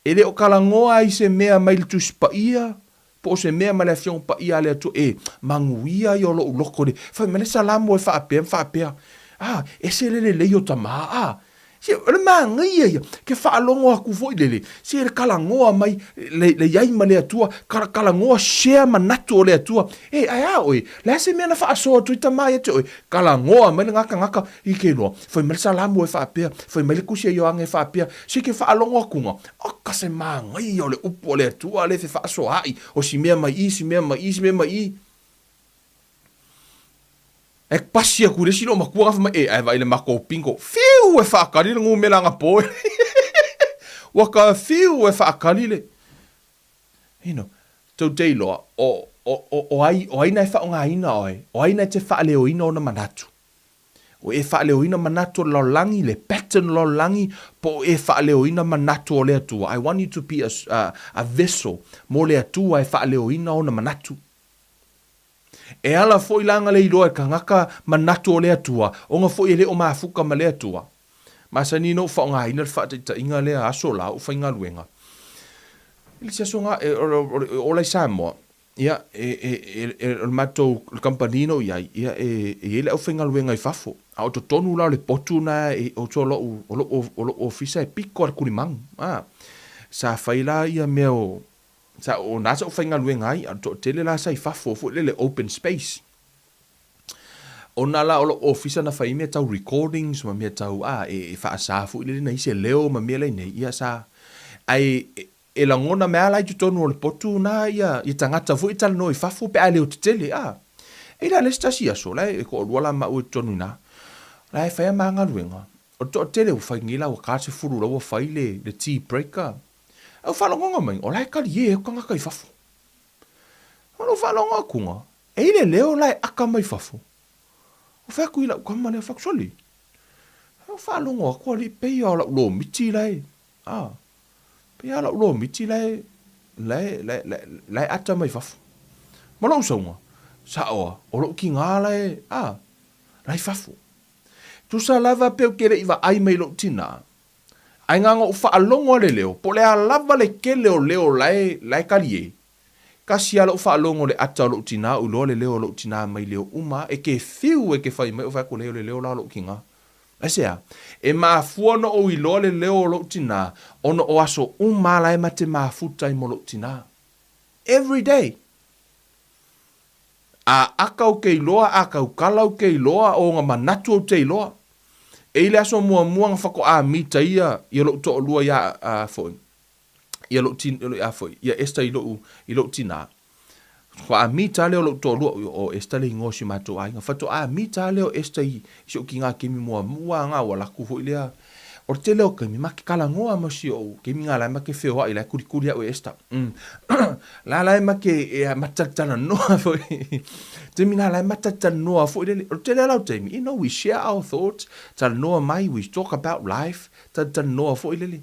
E le o kalanoa ai se mea mai le Tusi Paia, po o se mea mai le Afioga Paia a le Atua, e manuia ia o lou loto i le fai mai le Salamo e faapea ma faapea, A, ese le lelei o tama, a, se o le manaia ia, ke faalogo atu foi lele, se le kalanoa mai, le, le iai ma le Atua, kala, kalanoa share manatu o le Atua, e, ae a oe, le a se mea na faasoa atu ai tama ia te oe, kalanoa mai le gakagaka i ke iloa, fai mai le Salamo e faapea, fai mai le Tusi a Ioane e faapea, se ke faalogo atuga, oka se manaia o le upu a le Atua le fefaasoaai, o si mea mai i, si mea mai i, si mea mai i. E pasi atu i le isi loomatua na fai mai, e, ae vaai i le matou bingo, fiu e faatali le numera anapo e. Ua ka fiu e faatali le, you know, tou te iloa, o, o, o, o ai, o ai na e faaaogaina oe, o ai na e te faaleoina ona manatu. O e faaleoina manatu o le lalolagi, le pattern o le lalolagi, po o e faaleoina manatu o le Atua. I want you to be a, a, a vessel mo le Atua e faaleoina ona manatu. E ala foi la na le iloa e kangaka manatu o le Atua, ona foi e le o mafuka ma le Atua. Masani na ou faaaogaina le faataitaiga lea aso la ou faigaluega. I le isi aso na, e, o, o, ola i Samoa, ia, e, e, e, e, o le matou, le kamupani na ou i ai, ia, e, e i ai le aufaigaluega i fafo. A o totonu la o le potu na, e, o, o lou, o lou, o lou ofisa e piko a le kulimanu. A, sa fai la ia mea o, Sa o na sa ou faigaluega ai, a o le toatele la sa i fafo foi lele open space. Ona la o lou ofisa na fai ai mea tau recordings ma mea tau a e, e faasa foi lele nai se leo ma mea lai nei, ia sa ae e, e lagona mai lava la i totonu o le potu na ia, ia tagata foi e talanoa i fafo pe a leo tetele a. E la le isi tasi aso, la e toalua la maua i totonu i ina, la e fai a ma galuega. O le toatele ua fai nei la ua ta le sefulu la ua fai le, le tea break a. Ae ua faalogoga mai, o la e talie atu tagata i fafo. O lou faalogo atuga, e i le leo la e aka mai fafo. Ua fai atu i lau tama lea, fai atu, Soli, ua faalogo atu alii pei lava o lau lomiti la e, a, pei lava o lau lomiti la e, la e, la e, la e ata mai fafo. Ma lou sauga, sao a, o lou tiga la e, a, la e i fafo. Tusa lava pe ou te le i vaai mai i lou tina, Ae na ona ou faalogo a le leo, po o le a lava le tele o leo la e, la e talie. Kasi a lou faalogo le ata o lou tina ou iloa le leo o lou tina mai leo uma a, e ke fiu e ke fai mai ou fai atu lei o le leo la o lou tina. Aisea? E mafua ona ou iloa le leo o lou tinā, ona o aso uma la e ma te mafuta ai ma lou tinā. Every day. A aka ou te iloa, a tautala ou te iloa, o ona manatu ou te iloa. E i le aso muamua na faatoa mita ia ia lou toalua ia a foi, ia lou tin, ia foi, ia Esther i lou, i lou tinā. Faatoa mita lea o lou toalua, o Esther le igoa o si matou aiga. Faatoa mita lea o Esther i si ou kinā kemi muamua nga ua laku foi lea. O le tele o taimi, ma te talanoa ma si ou kemi nga la ma te feoai la e kulikuli au e Esther. La la e ma ke e ma talatalanoa foi. Taimi na la e ma talatalanoa foi lele. O le tele la o taimi, you know, we share our thoughts, talanoa mai, we talk about life, talatalanoa foi lele.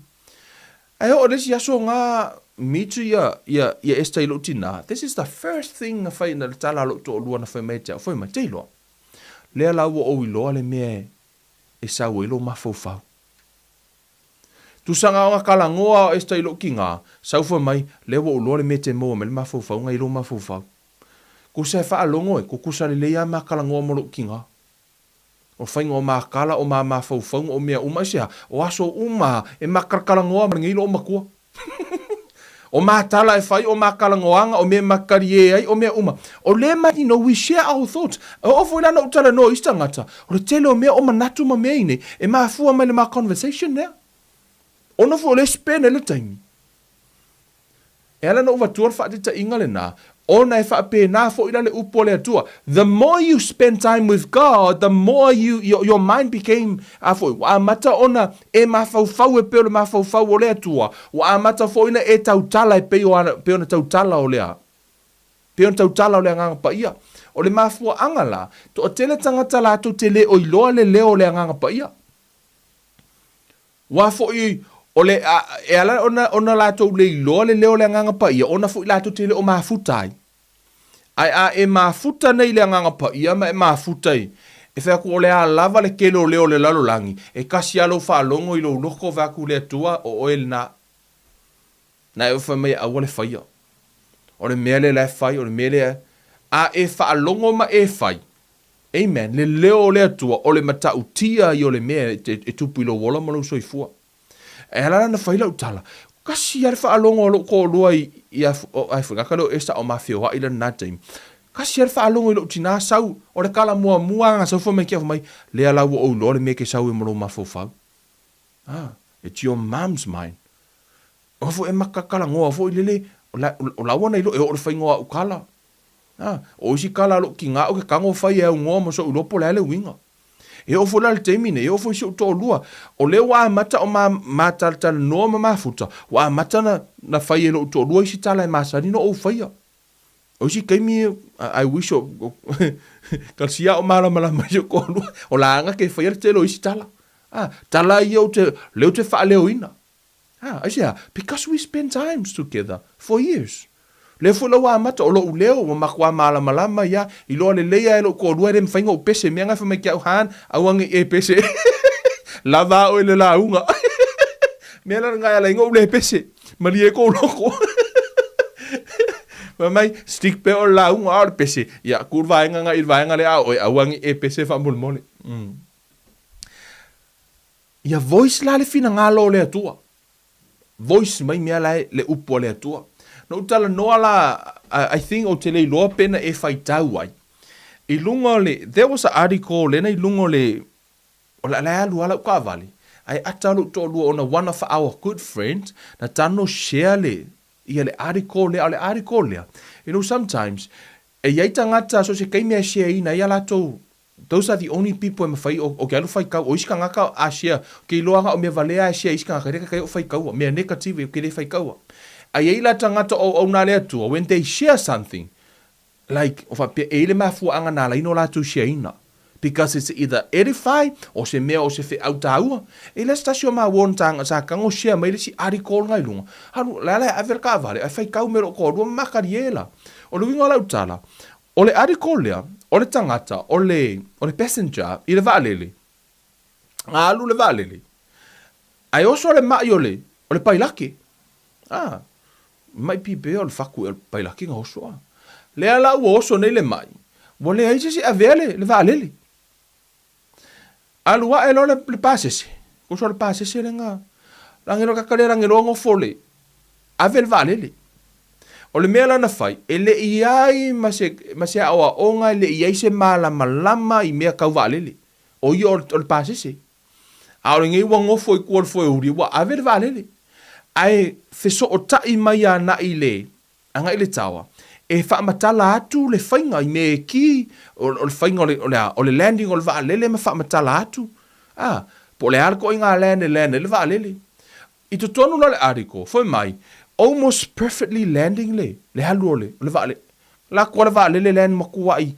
Ae oo le isi aso nga mitu ia ia ia Esther i lou tinā, this is the first thing na fai na le tala a lou toalua na fai mai ia te au, fai mai, te iloa, lea la ua ou iloa le mea e sau ai lou mafaufau. Tusa na ona talanoa o Esther i lou tinā, sau fai mai, lea ua ou iloa le mea e te maua mai le mafaufauga i lou mafaufau. Tusa e faalogo e, tutusa lelei lava ma talanoa ma lou tinā. O faiga o makala, o ma mafaufauga, o mea uma, aisea? O aso uma e makalakalanoa ma lenei loomatua. O matala e fai, o makalanoaga, o mea e makakalie ai, o mea uma. O lea ma, you know, we share our thoughts. E oo foi la na ou talanoa i isi tagata, o le tele o mea o manatu ma mea i nei, e mafua mai le ma conversation lea. Ona foi o lea e spend ai le taimi. E ala ona ou avatua le faataitaiga lena, ona e faapena foi la le upu a le Atua, the more you spend time with God, the more you, your, your mind became, a foi, ua amata ona e mafaufau e pei o le mafaufau o le Atua, ua amata foi ona e tautala e pei o ana, pei ona tautala o le a? Pei ona tautala o le Agaga Paia. O le mafuaaga la, toatele tagata latou te le o iloa le leo o le Agaga Paia. Ua foi o le, a, e ala ona, ona latou le iloa le leo o le Agaga Paia, ona foi latou te le o mafuta ai. Ae a e mafuta nei i le Agaga Paia ma e mafuta i, e fai atu o le a lava le tele o leo o le lalolagi, e kasi lava lou faalogo i lou loko vae atu le Atua, o oe lena. Na e fai mai aua le faia. O le mea lea la e fai, o le mea lea, a e faalogo ma e fai, Amen, le leo o le Atua, o le matautia ia o le mea e tupu i lou ola ma lou soifua. E ala la ona fai lau tala, kasi lava le faalogo a lou toalua i, i a, o, ai foi, gata lea o Esa o mafeoai la lena taimi. Kasi lava le faalogo i lou tinā sau, o le tala muamua lava na sau fai mai ke au fai mai, lea la ua ou iloa le mea e te sau ai ma lou mafaufau. Ah, it's your mom's mind. Oe foi e makakalanoa foi lele, o la, o la ua na iloa e oo le faiga o au kala. A, o isi kala a lou kinā o ke kago fai e aunoa ma soʻu iloa po o le a le uiga. E oo foi la i le taimi nei, e oo foi i si ou toalua, o lea ua amata o ma, ma talatalanoa ma mafuta, ua amata na, na fai e lou toalua isi tala e masani ona ou faia. O isi taimi, I wish o, o talosia a o malamalama i si ou toalua, o la aga ke faia le tele o isi tala. A, tala ia ou te, lea ou te faaleoina. Ha, aisea? Because we spend times together for years. Lea foi la ua amata, o loʻu leo ua matua malamalama ia, iloa lelei a e loʻu toalua e le mafai ona ou pese, mea na e fai mai ke au, Han, aua ne i e pese. Lava a oe le lauga. Mea la lena e ala ai ona ou le pese. Malie kou loko. Fai mai, stick pea o le lauga, a o le pese. Ia, ku le vaega nga i le vaega lea a oe, aua ne i e pese faamolemole. Ia voice la le finagalo o le Atua. Voice mai mea la e le upu a le Atua. Na ou talanoa la, I think ou te le iloa pe na e faitau ai. I luga o le, there was a article lena i luga o le, o la e alu lava lau taavale, ae ata lou toalua ona one of our good friends na tano share le, ia le article lea, o le article lea, you know sometimes, e i ai tagata so o se taimi lava e share ina ai a latou Those are the only people e mawhai o, o ke alu whaikau, o isi kangaka a share, ke iloa nga o mea valea a share isi kangaka, reka kai o whaikaua, mea negative e ke le whaikaua. A iai la tangata o au nā le Atua, when they share something, like, o whapea, e i le mafuaanga nā laina o lātou share ina. Because it's either edify, o se mea o se wheau tāua. E le se tasi o māua ona tānga, sa kango share mai le si article ngai lunga. Haru, la la e ave le kaavale, ai whaikau me lo koa, rua makari e la. O le uiga o lau tala, O le article lea, o le tagata, o le, o le passenger i le vaalele, a alu le vaalele, ae oso le maʻi o le, o le pailake. A, maʻi pipē o le fatu ea o le pailake na oso a. Lea la ua oso nei le maʻi, ua leai se isi e avea le, le vaalele. Alu ae loa le pasese, uso le pasese lena, lagi loa kaka lea lagi loa gofo le, ave le vaalele. O le mea la na fai, e le i ai ma se, ma se aoaoga, e le i ai se malamalama i mea kau vaalele. O ia o le, o le pasese. A o lenei ua gofo i tua o le foeuli, ua ave le vaalele. Ae fesootai mai anai le, agai le tower, e faamatala atu le faiga i mea e ki, o, o le faiga o le, o le a, o le landing o le vaalele ma faamatala atu, a, po o le a le toaiga land e land ai le vaalele. I totonu la o le article, fai mai, almost perfectly landing le, le alu o le, o le vaalele. La atu a le vaalele land matuai,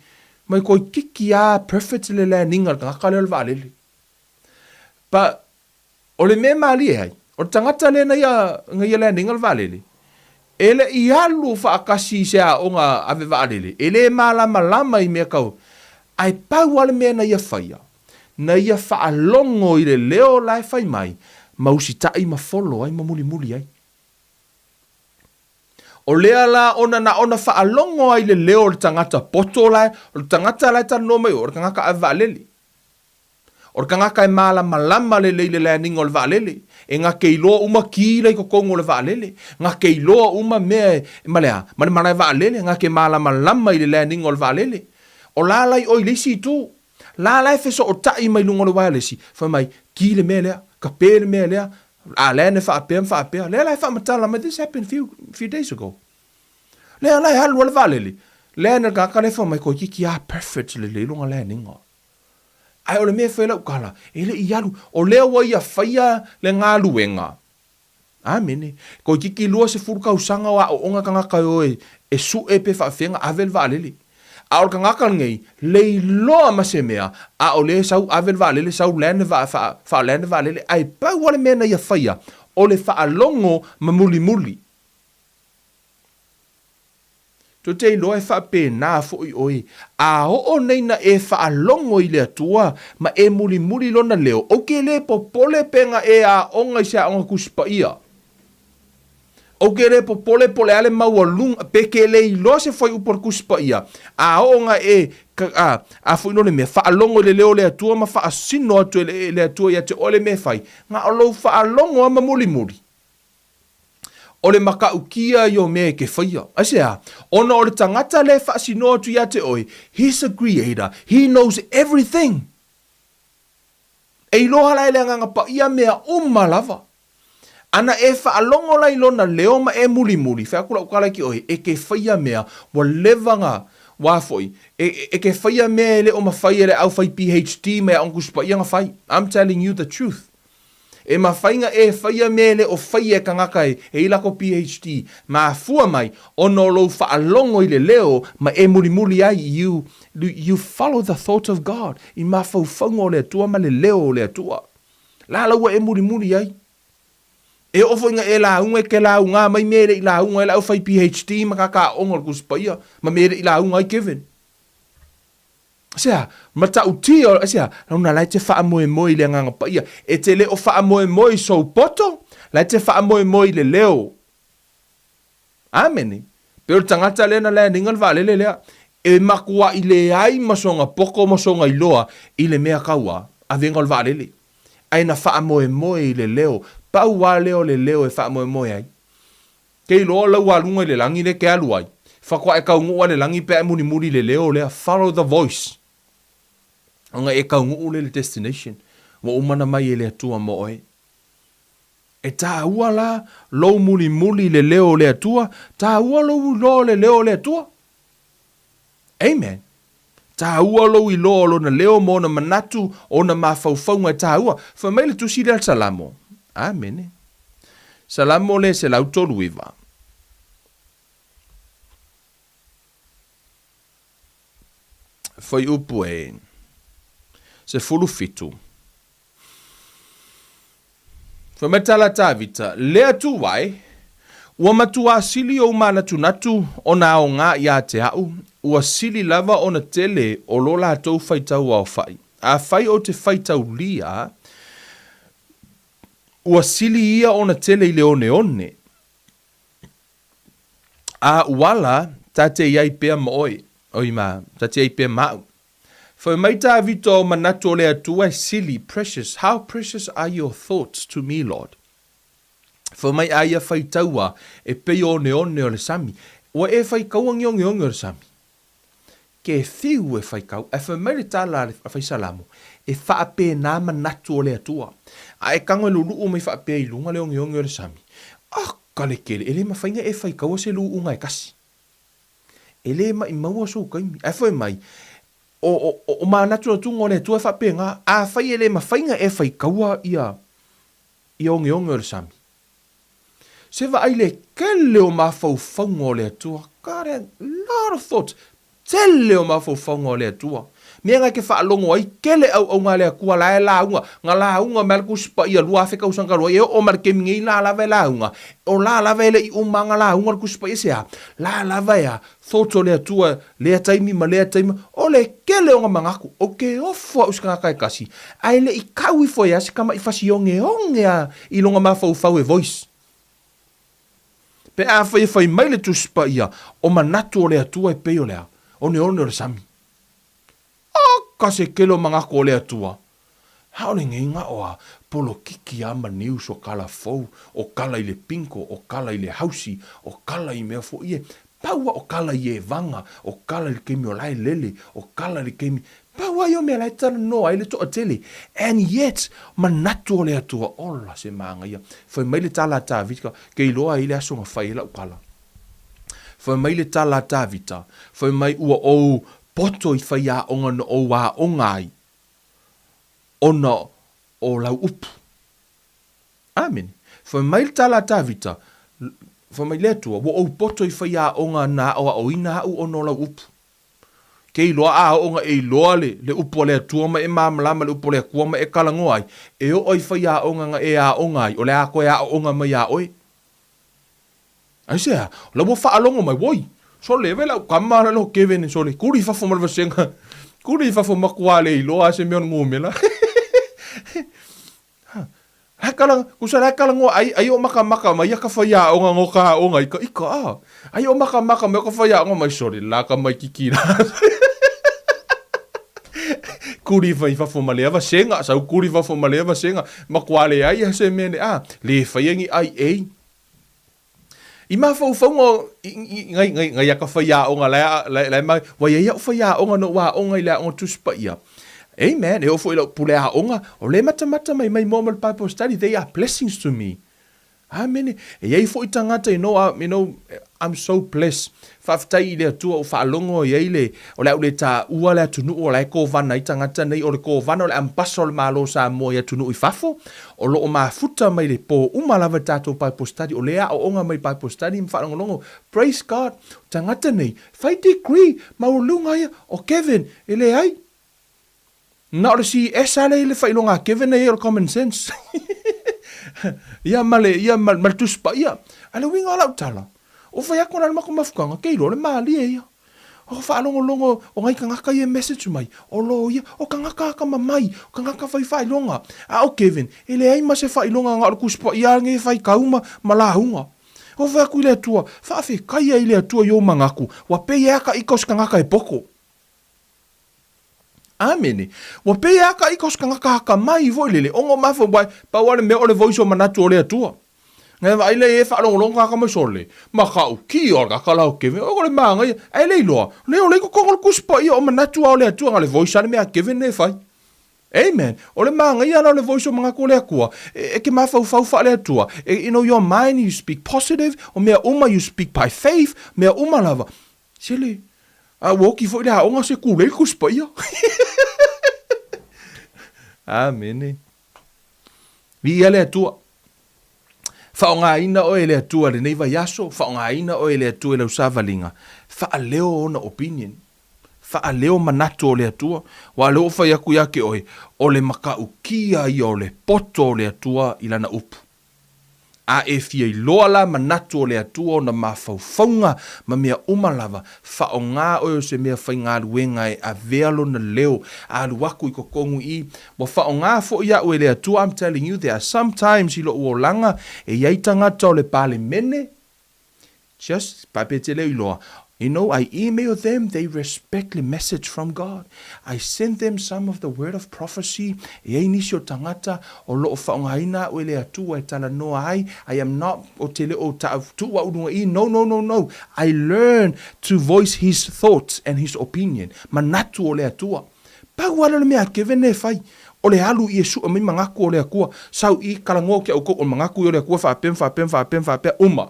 mai toeitiiti a perfect le landing a le tagata lea o le vaalele. But, O le mea e malie ai, o le tagata lea na ia, na ia landing le vaalele, e le i alu faatasi i se aoga ave vaalele, e le malamalama i mea kau, ae pau lava le mea na ia faia, na ia faalogo i le leo la e fai mai, ma usitai ma folo ai ma mulimuli ai. O lea la ona na ona faalogo ai i le leo o le tagata poto la e, o le tagata la e talanoa mai o le tagata ave vaalele. O le tagata e malamalama lelei i le landing o le vaalele, e na te iloa uma ki la i totonu o le vaalele, na te iloa uma mea e, ma le a? Ma le malae vaalele, na te malamalama i le landing o le vaalele. O la la i o i le isi itu, la la e fesootai mai luga o le waelesi, fai mai, ki le mea lea, kape le mea lea, a land e faapea ma faapea. Lea la e faamatala mai, this happened few, few days ago. Lea la e alu ai le vaalele, land e le tagata lea fai mai, toeitiiti a perfect lelei lona landing. Ae o le mea e fai ai lau tala, e le i alu, o lea ua ia faia le galuega. Amene. Toeitiiti 20 tausaga o aooga tagata e o e sue pe faafefea ave le vaalele. A o le tagata lenei, leiloa ma se mea, a o lea e sau ave le vaalele, sau land le vaa, faa, faa land le vaalele, ae pau lava le mea na ia faia, o le faalogo ma mulimuli. Tou te iloa e faapena foi oe, a oo nei na e faalogo i le Atua ma e mulimuli Lona leo, ou te le popole pe na e aoga i se aoga Tusi Paia. Ou te le popole po o le a le maualuga, pe ke le iloa se fuaiupu o le Tusi Paia, a oo na e, a, a foi no le mea, faalogo i le leo o le Atua ma faasino atu e le, e le Atua ia te oe le mea e fai, na o lou faalogo lava ma mulimuli. O le matautia ia o mea e ke faia. Aisea? Ona o le tagata lea e faasinoa atu ia te oe, he's a creator, he knows everything. E iloa la e le Agaga Paia mea uma lava. Ana e faalogo la i lona leo ma e mulimuli, fai atu lau tala ki oe, e ke faia mea, ua leva na, ua foi, e, e ke faia mea e le o mafai e le au fai PHD ma e aoga Tusi Paia na fai. I'm telling you the truth. E mafai na e faia mea e le o faia e tagata e i lako PHD. Mafua mai ona o lou faalogo i le leo ma e mulimuli ai, you, you follow the thought of God, i mafaufauga o le Atua ma le leo o le Atua. La la ua e mulimuli ai. E oo foi na e lauga e ke lauga mai mea e le i lauga ai le au fai PHD ma kaka aoga o le Tusi Paia ma mea e le i lauga ai Kevin. Aisea? Matautia, aisea? Ona la e te faamoemoe i le Agaga Paia. E te le o faamoemoe i sou poto, la e te faamoemoe i le leo. Amene. Pei o le tagata lea na landing-a le vaalele lea, e matuai leai ma sona poto ma sona iloa i le mea kau a avega o le vaalele. Ae na faamoemoe i le leo. Pau lava lea o le leo e faamoemoe ai. Ke iloa lau aluga i le lagi lea ke alu ai, faatoa e taunuu a le lagi pe a e mulimuli i le leo lea, follow the voice. Ona e taunuu lea i le destination ua uma ona mai e le Atua mo oe. E taua la lou mulimuli i le leo o le Atua, taua lou iloa o le leo o le Atua. Amen. Taua lou iloa o lona leo ma ona manatu, ona mafaufauga e taua. Fai mai le tusi lea Salamo. Amene. Salamo lea 139. Fuaiupu e 17. Fai mai tala Tavita, Le Atua e, ua matuā sili ou manatunatu ona aoga iā te a'u, ua sili lava ona tele o lo latou faitau aofa'i. Afai ou te faitaulia, ua sili ia ona tele i le oneone. A ua ala, ta te i ai pea ma oe, oi ma, ta te i ai pea ma a'u. Fai mai Tavita o manatu o le Atua e sili, precious, how precious are your thoughts to me, Lord. Fai mai a ia faitaua e pei o oneone o le sami. Ua e faikaua ni oneone o le sami. Ke fiu e faikau, ae fai mai le tala a le Faisalamo, e faapena manatu o le Atua. A e tago e luluu mai faapea i luga le oneone o le sami, aka le tele, e le mafai ona e faikaua se luuga e tasi. E le maimaua sou taimi. Ae fai mai, o, o, o manatunatuga o le Atua e faapena, afai e le mafai ona e faikaua ia, ia oneone o le sami. Se vaai le tele o mafaufauga o le Atua. God had lot of thoughts. Tele o mafaufauga o le Atua. Mea na e te faalogo ai, tele auauna a le Atua la e lauga. Na lauga mai le Tusi Paia 2000 tausaga talu ai, e oo mai le taimi nei la lava e lauga. O la lava e le i uma ana lauga le Tusi Paia se a? La lava e a? Thoughts o le Atua lea taimi ma lea taimi, o le tele o na manatu, ou te ofo au i se tagata e tasi, ae le i kau ifo ia se tamaʻi fasi oneone a i lona mafaufau e voice. Pe afai e fai mai le Tusi Paia, o manatu o le Atua e pei o le a? Oneone o le sami. Aka se tele o manatu o le Atua. Aole nei na o a polokiki a ma news o kala fou, o kala i le pinko, o kala i le hausi, o kala i mea foi e pau a o kala i evaga, o kala i le taimi o lae lele, o kala i le taimi, pau a ia o mea lae talanoa ai le toatele. And yet, manatu o le Atua, ola se manaia. Fai mai le tala a Tavita, ke iloa ai le aso na fai ai lau tala. Fai mai le tala a Tavita, fai mai ua ou poto i faiaoga na ou aoga ai, ona o lau upu. Amene. Fai mai le tala a Tavita, fai mai le Atua, ua ou poto i faiaoga na aoaoina aʻu ona o lau upu. Ke iloa a oo na e iloa le, le upu a le Atua ma e malamalama le upu a le Atua ma e talanoa ai, e oo i faiaoga na e aoga ai, o le a toe aooga mai iā oe. Aisea? O la ua faalogo mai, Woi, sole, ave lau tama la lo Kevin, sole, kuli i fafo ma le vasega, kuli i fafo matua le iloa a se mea o le numera. Ha, la kala, kusa la kala ngo ai ai o maka maka mai ia ka whai aonga ngo ka aonga i ka ika a. Ai o maka maka mai o ka whai aonga mai sole la ka mai kiki la. Kuli i fafo ma lea vasega, sau kuli i fafo ma lea vasega, matua leai a se mea ne a, le whaia ni ai ei. I mafaufauga o, i, i, ngai, ngai, ngai a ka faiaoga la e, la, la e mai, ua iai a'u faiaoga na ou aoga i le aoga Tusi Paia. Amen, e oo foi i la'u pule aoga, o lea e matamata mai mai moa ma le Bible study, they are blessings to me. Amene. E iai foi tagata, you know, you know, I'm so blessed. Faafetai i le Atua ua faalogo i ai le, o le a ou le taua le atunuu o la e kovana ai tagata nei, o le kovana o le ambasa o le Malo o Samoa i atunuu i fafo, o lo o mafuta mai le po uma lava i le tatou Bible study, o lea e aooga mai Bible study ma faalogologo, praise God, o tagata nei, fai degree, maualuga ia, o Kevin, e leai. Na o le CS lava lea i le faailoga a Kevin lea i ai o le common sense. Ia ma le, ia ma, ma le Tusi Paia. A le uiga o lau tala, ua fai atu la le matou mafutaga, ke iloa le malie ia. O faalogologo o nai tagata ia e message mai, o loia, o tagata atamamai, o tagata fai faailoga. A o Kevin, e leai ma se faailoga na o le Tusi Paia lava lenei e faitau ma, ma lauga. Ua fai atu i le Atua, faafetai ai i le Atua i ou manatu, ua pei e ata ika o se tagata e poto. Amene. Ua pei e aka ika o se tagata akamai foi lele, ona o mafua, uae, pau lava le mea o le voice o manatu o le Atua. Ngai vaai lea e faalogologo tagata mai sole, ma ka'u ki o le kaka la o Kevin, o le magaia, ae le iloa, le o le i totonu o le Tusi Paia o manatu lava o le Atua, na le voice lava le mea a Kevin lea e fai. Amen. O le magaia la o le voice o manatu o le Atua, e, e ke mafaufau faale-Atua, e, you know, your mind, you speak positive, o mea uma, you speak by faith, mea uma lava. Sele, a ua oki foi le aoga se kulei le Tusi Paia. Amene. Viia le Atua. Faaaogaina oe e le Atua i lenei vaiaso, faaaogaina oe e le Atua i lau savaliga, faaleo ona opinion, faaleo manatu o le Atua. Aua o lea ua fai atu ia te oe, o le matautia ia o le poto o le Atua i Lana upu. A e fia iloa la manatu o le Atua ona mafaufauga ma mea uma lava, faaaoga oe o se mea faigaluega e avea lona leo a alu aku i totonu i Ua faaaoga foi au e le Atua, I'm telling you there are some times i lou olaga e i ai tagata o le Palemene, just, pae pe te leo iloa, You know, I email them, they respect le message from God. I send them some of the word of prophecy, e ai nisi o tagata o lo o faaaogaina a'u e le Atua e talanoa ai, I am not, ou te le o tuu a'u luga i, no, no, no, no, I learn to voice His thoughts and His opinion, manatu o le Atua. Pau lava lea o le mea a Kevin e fai, o le alu i e su'e mai manatu o le Atua, sau i, talanoa ki a outou o le manatu ia o le Atua faapea ma faapea ma faapea ma faapea, uma.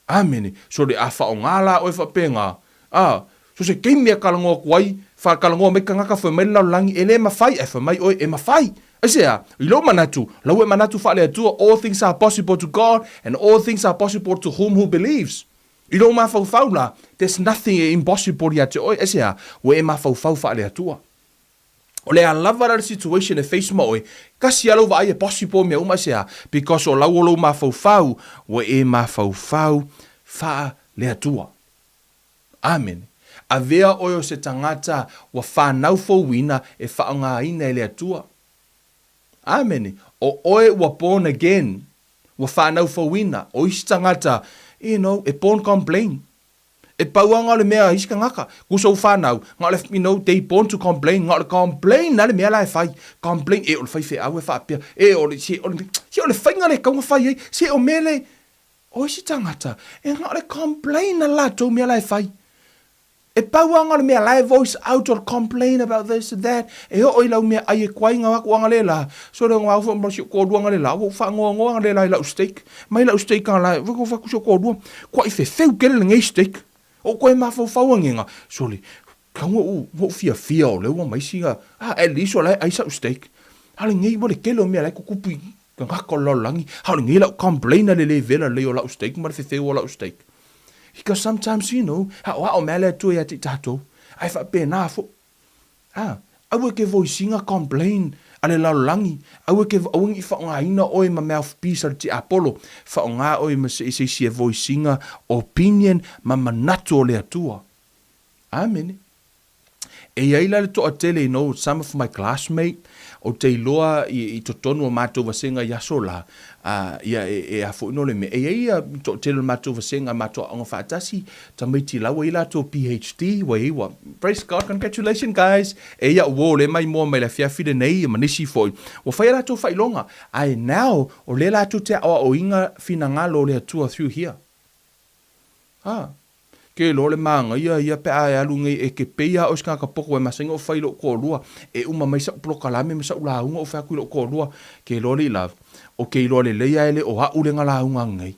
Amene. So le a faaaoga la oe faapena, a, so se taimi e talanoa atu ai, faatalanoa mai tagata fai mai le lalolagi, e le mafai, ae fai mai oe, e mafai. Aisea? I lou manatu, lau e manatu faale-Atua, all things are possible to God and all things are possible to whom who believes. I lou mafaufau la, there's nothing e impossible ia te oe, aisea? Ua e mafaufau faale-Atua. O le a lava la le situation e face ma oe, kasi a lou vaai e possible mea uma aisea? Because o lau o lou mafaufau, ua e mafaufau faa le Atua. Amene. Avea oe o se tagata ua fanau fouina e faaaogaina e le Atua. Amene. O oe ua born again, ua fanau fouina, o isi tagata, you know, e born complain. E pau lava le mea a isi tagata, kusa u fanau, na o le, you know, they born to complain, na o le complain lava le mea la e fai, complain, e o le faifeau e faapea, e o le, se o le, se o le faiga le tatau ona fai ai, se o mea le, o isi tagata, e na o le complain lava le latou mea la e fai. E pau lava le mea la e voice out o le complain about this and that, e oo i lau mea ai e kuai nga aku anga le la, so le nga au ma si o toalua nga le la, ua ou faanoanoa nga le la i lau steak, Mai lau steak a la, weko whaku so kōrua, kua i whewheu kele le ngei steak. O koe mafaufau angenga, sole, ka ua u, ua u fia fia o le ua mai singa, ah, at least o la e ai sa'u steak. A le ngei, ua le kele o mea la e kukupu i ka ngaka o le lalolagi, a o le ngei la'u complain a le le vela lelei o la'u steak ma le whewheu o la'u steak. Because sometimes, you know, aʻoaʻo mea le Atua ia te i tātou, ae faapena foʻi. A, aua e ke voice-ina complain a le lalolagi, aua e ke, aua ne i faaaogaina oe ma mouthpiece a le tiapolo, faaaoga oe ma se, se isi e voice-ina opinion ma manatu o le Atua. Amene. E i ai la le toatele, you know, some of my classmate, ou te iloa i, i totonu o matou vasega i aso la, a, ia e, e a foi no le mea. E i ai ia toatele o le matou vasega, matou aoga faatasi, tamaiti la ua i ai latou PHD, ua i ai ua, praise God, congratulations guys, e ia uo le mai moa mai le afiafi lenei, ma nisi foi, ua fai a latou faailoga, ae now, o lea latou te aoaoina finagalo o le Atua through here. A, ke iloa le māgaia ia pe a e alu nei e ke pei a oe se kanaka poko e masani o fai i lou toalua e uma mai sa'u polokalame ma sa'u lauga ou fai atu i lou toalua ke iloa alii love o ke iloa lelei a e le o a'u lega lauga anei.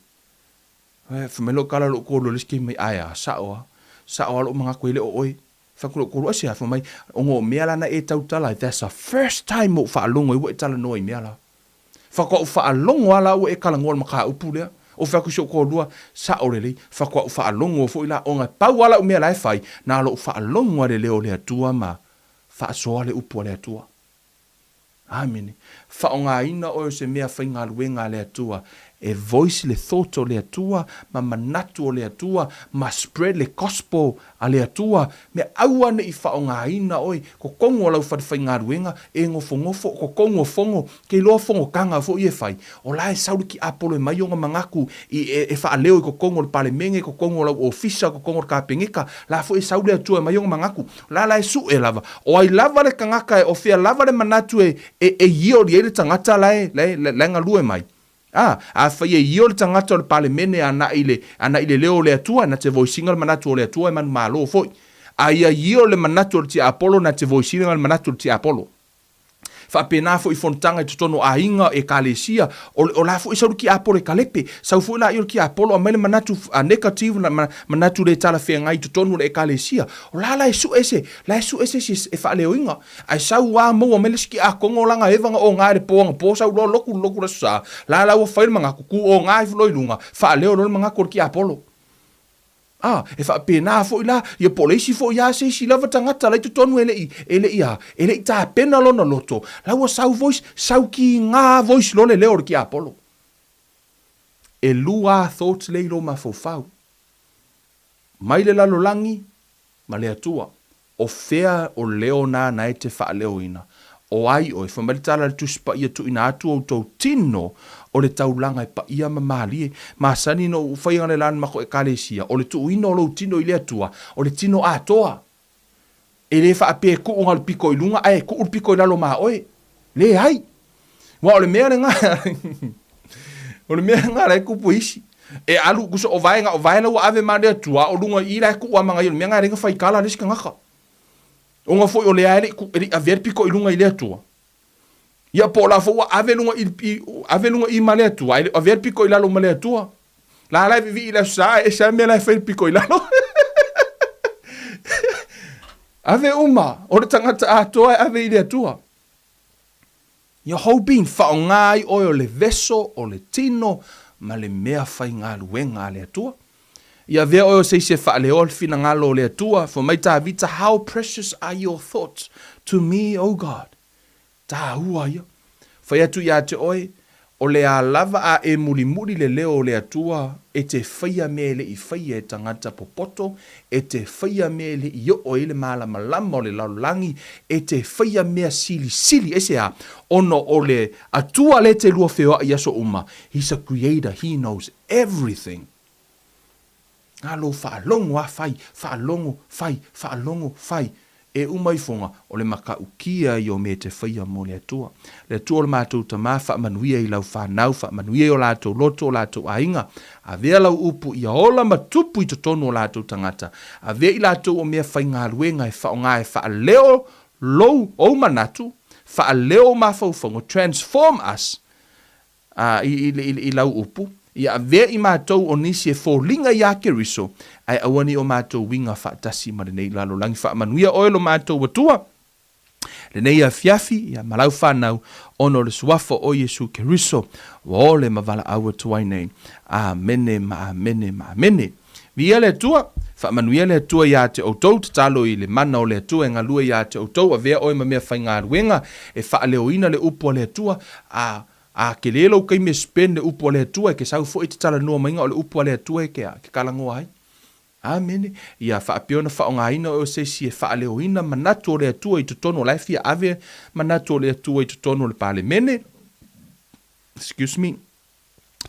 Fai mai lou tala i lou toalua le isi taimi mai ae a sa'o a sa'o a lou manatu e le o oe. Fai atu lou toalua aisea fai mai ona o mea la na e tautala ai that's the first time ou faalogo ai ua e talanoa i mea la. Faatoa ou faalogo lava la ua e talanoa i le mataupu lea. Ou fai atu i si ou toalua, Sao lelei, faatoa ou faalogo foi la, ona e pau lava lau mea la e fai, na lou faalogo lava i le leo o le Atua ma faasoa le upu a le Atua. Amene. Faaaogaina oe o se mea faigaluega a le Atua e voice le thought o le Atua ma manatu o le Atua ma spread le gospel a le Atua, mea aua ne i faaaogaina oe, totonu o lau fale faigaluega, e nofonofo, totonu o fono, ke iloa fonotaga foi e fai, o la e sau le tiapolo e mai ona manatu i, e, e faaleo i totonu o le Palemene, totonu o lau ofisa, totonu o le Kapeneta, la foi e sau le Atua e mai ona manatu, la la e sue lava, o ai lava le tagata e, o fea lava le manatu e, e, e ioli ai le tagata la e, la e, la e galue mai. Ā, afai e io le tagata o le Palemene anaʻi le, anaʻi le leo o le Atua, na te voisina le manatu o le Atua e manumalo foi. A ia io le manatu o le tiapolo, na te voisina le manatu o le tiapolo. Faapena foi i fonotaga i totonu o aiga, ekalesia, o, o la foi sau le tiapolo e kalepe, sau foi laia o le tiapolo aumai le manatu a negative, ma, manatu le talafeagai i totonu o le ekalesia. O la la e sue se, la e sue se isi e faaleoina. Ae sau a maua mai le isi kiakono lana eva na oga i le po anapo sau loa lotu le lotu le aso sa, la la ua fai le manatu, ku oga ifo loa i luga, faaleo loa le manatu o le tiapolo. A, e faapena foi la, ia po o le isi foi a se isi lava tagata la i totonu e le i, e le i a, e le i tapena lona loto, la ua sau voice, sau kiga voice loa le leo o le tiapolo. E lua a thoughts lea i lou mafaufau. Mai le lalolagi, ma le Atua. O fea o leo na na e te faaleoina? O ai oe? Fai mai le tala a le Tusi Paia, Tuuina atu outou tino o le taulaga e paia ma malie. Masani ona ou faia le la na matou Ekalesia, o le tuuina o lou tino i le Atua, o le tino atoa. E le faapea e tuu na o le pito i luga ae tuu le pito i lalo ma oe. Leai. Aua o le mea lena, o le mea lena la e tupu e isi. E alu, tusa o vaega o vae la ua ave ma le Atua, a o luga i i la e tuu lava ma nai o le mea lena e leai na faitala a le isi tagata. Ona foi o lea e le i avea le pito i luga i le Atua. Ia po o la foi ua ave luga i, i, ave luga i ma le Atua, ae le o avea le pito i lalo ma le Atua. La la e vivii i le Aso Sa, e ese lava mea la e fai le pito i lalo. Ave uma, o le tagata atoa e ave i le Atua. Your whole being, faaaoga ai oe o le veso, o le tino, ma le mea faigaluega a le Atua. Ia avea oe o se isi e faaleoa le finagalo o le Atua. Fai mai Tavita, How precious are your thoughts to me, O God! Taua ia. Fai atu ia te oe, O le a lava a e mulimuli le leo o le Atua, e te faia mea e le i faia e tagata popoto, e te faia mea e le i oo ai le malamalama o le lalolagi, e te faia mea silisili, aisea? Ona o le Atua lea e te lua feoai i aso uma, He's a creator, He knows everything. Nā lou faalogo a fai, faalogo, fai, faalogo, fai. E uma ifoga, o le matautia ia o mea e te faia mo le Atua. Le Atua o le matou Tama, faamanuia i lau fanau, faamanuia i o latou loto, o latou aiga. Avea lau upu ia ola ma tupu i totonu o latou tagata. Avea i latou o mea faigaluega e faoga e faaleo lou, ou manatu, faaleo ou mafaufauga, transform us, Ā, i, i, i, i lau upu, ia avea i matou o nisi e foliga iā Keriso, ae aua ne i o matou uiga faatasi ma lenei lalolagi. Faamanuia oe lo matou Atua, lenei afiafi, ia, ma lau fanau, ona o le Suafa o Iesu Keriso, ua ole ma valaau atu ai nei. Amene ma amene ma amene. Viia le Atua, faamanuia le Atua iā te outou, tatalo i le mana o le Atua e galue iā te outou, avea oe ma mea faigaluega e faaleoina le upu a le Atua, a, a kele lou taimi e spend le upu a le Atua, e ke sau foi e te talanoa maiga o le upu a le Atua e ke a, ke talanoa ai. Amene. Ia faapea ona faaaogaina oe o se isi e faaleoina manatu o le Atua i totonu, o la e fia ave manatu o le Atua i totonu o le Palemene, excuse me,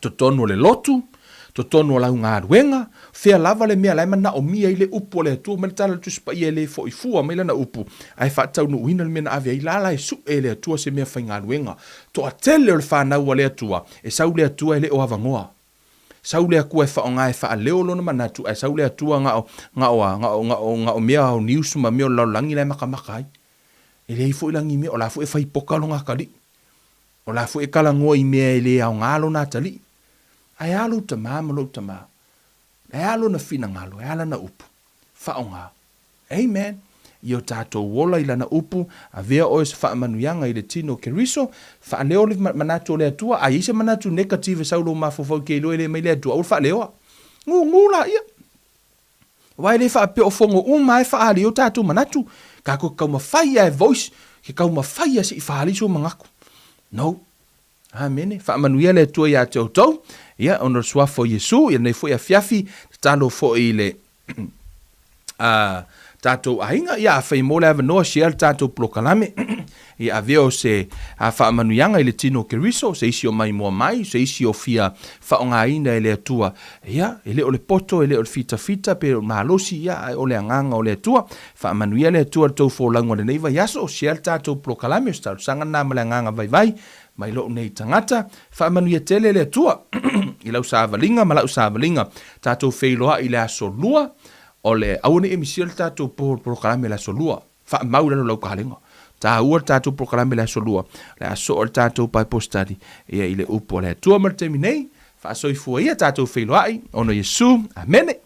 totonu o le lotu, totonu o lau galuega, fea lava le mea la e manaomia ai le upu a le Atua mai le tala o le Tusi Paia e le foi fua mai lana upu, ae faataunuuina le mea na ave ai la la e sue e le Atua se mea faigaluega. Toatele o le fanau a le Atua, e sau le Atua e le o avanoa. Sau le Atua e faaaoga e faaleo lona manatu, ae sau le Atua na o, na o a, na o, na o, na o mea o news ma mea o le lalolagi la e makamaka ai. E leai foi la ni mea, o la foi e fai poka lona atalii. O la foi e talanoa i mea e le aoga lona atalii. Ae a lou tama ma lou tama? Ae a lona finagalo? Ae a lana upu? Faaaoga. Amen. I o tatou ola i lana upu, avea oe se faamanuiaga i le tino o Keriso, faaleo le manatu o le Atua, a i ai se manatu negative e sau lou mafaufau i ke iloa e le mai le Atua, aua le faaleoa. Gugu laia. Aua e le faapea o fono uma lava e faaali ai o tatou manatu. Tatou te taumafai lava e voice, te taumafai lava se i faaali sou manatu. No. Amene. Faamanuia le Atua ia te outou. Ia, ona o le Suafa o Iesu, ia lenei foi afiafi, tatalo foi i le tatou aiga. Ia, afai mo le avanoa, share le tatou polokalame. Ia avea o se faamanuiaga i le tino o Keriso, se isi o maimoa mai, se isi o fia faaaogaina e le Atua. Ia, e le o le poto, e le o le fitafita, pe o le malosi, ia, ae o le agaga o le Atua. Faamanuia le Atua i le tou folauga o lenei vaiaso. Share le tatou polokalame, o se talosaga lena ma le agaga vaivai mai lou nei tagata. Faamanuia tele le Atua i lau savaliga ma lau savaliga. Tatou feiloai i le aso Lua, o le, aua ne i misia le tatou polokalame i le aso Lua. Faamau i lalo o lau kalega. Taua le tatou polokalame i le aso Lua, o le a soo le tatou Bible study ia i le upu a le Atua. Ma le taimi nei, faasoifua ia tatou feiloai, ona o Iesu. Amene.